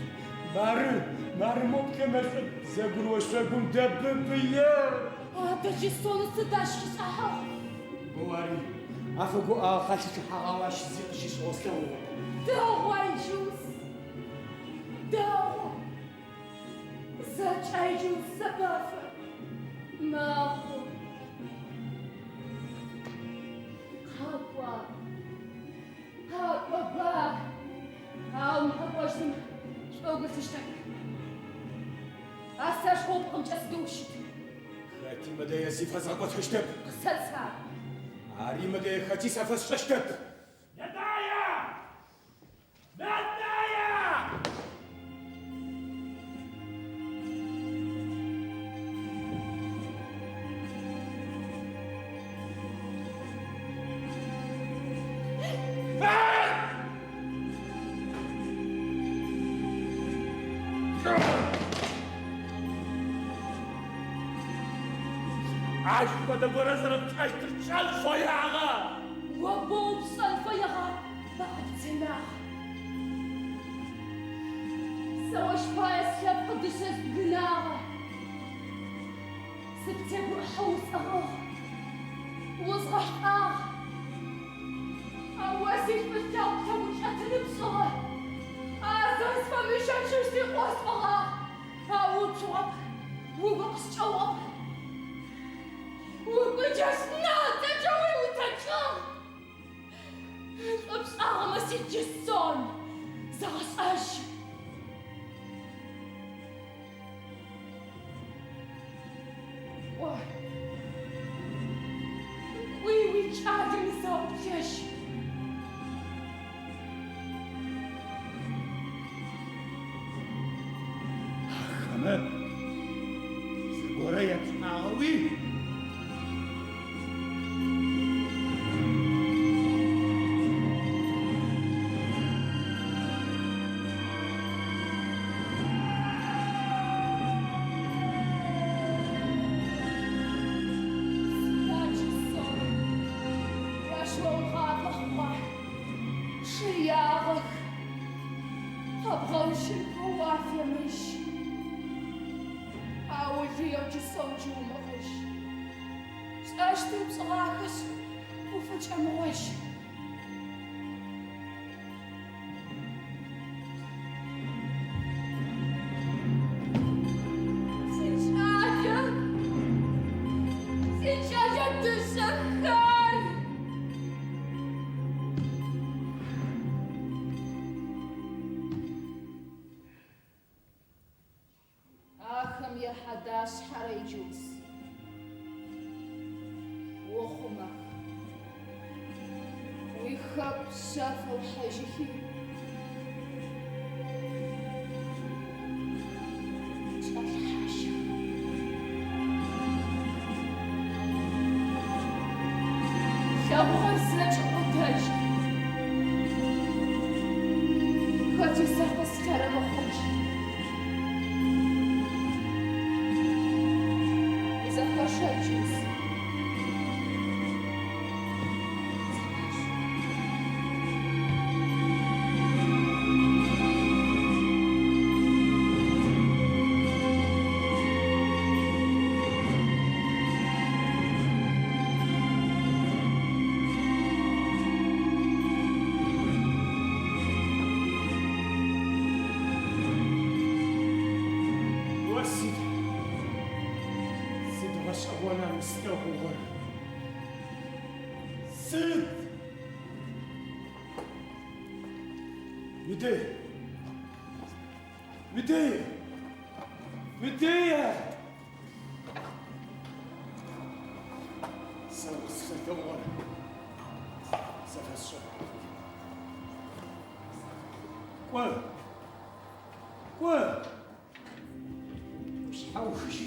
Мары, мары мо плъэ мэшӏо бзэгур ошъогум дэбыбые. Адэ Джасон сыд ащ ришӏыхьагъ? Боу ари афэгуӏагъ, къалъычъыхьагъ, ау ащ зи къыщишӏыгъэу слъэгъугъэп. Дэгъу, Айджус, дэгъу. Зэпэфы. Мэхъу. Къакӏо. Къакӏоба. Ау укъэкӏощтым шӏу угу илъыщтэп. А сэшхоу пкъымкӏэ сыдэу ущыт? Хэти мыдэе зи фэзгъэкӏотэщтэп. Къысэт ар. Ари мыдэе хэти сэ фэсшӏэщтэп. Нэтӏая! Нэтӏая! Ащ фэдэ горэ зэрэпшӏэщтыр пшӏэн фэягъэ. О боу пшӏэн фэягъэ, бэ къыптенагъ. Сэ ощ пае слъэпкъ дышъэ збгынагъэ. Сыптегуӏыхьэу усӏыгъыгъ, узгъэшӏуагъ. Ау о сишӏулъэгъу лъэгукӏэтыны пшӏыгъэ. Ар зэрэсфэмыщэчыщтри къыосӏогъагъ, ау уцугъэп, угу къыскӏэугъэп. Угу джащ натӏэкӏэ уеутэкӏыгъ. Шӏу пшӏагъэмэ, си Джысон, зэгъэшӏэжь. Кӏо, кӏуи уикӏалэ нысэӏуплъэжь. Ахэмэ зыгорэ епшӏагъэуи? Сыда, Джысон, ащ о угъапэ хъугъа? Чъыягъэх. Къэбгъэущынхэу уафемыжь. Ау лыеу Джысон джы умыгъыжь. Пшӏэщтыр пшӏыгъахэшъ, уфыкӏэмыгъожь. Сикӏалэ, сикӏэлэ дышъэхэр! Ахэм яхьадашъхьэрэ иджыус. Ухъумэх. Уихэку шъэфэу хьажьыхи. Чӏэлъхьажьых. Лъэгъугъэр зэкӏэ ӏотэжь. Хэти сэ къыслъэрэмыхъужь. Узэхэщэ, Джыус. О сыд, сыд гъэшӏэгъона мы слъэгъугъэр? Сыд? Медея! Медея! Медея! Сэ укъысфэлъэгъугъэр зэхэсшӏэрэп. Кӏо! Кӏо! Пшъхьэ ухыжь.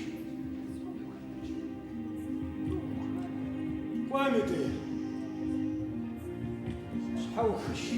Кӏо, Медея! Пшъхьэ ухыжь.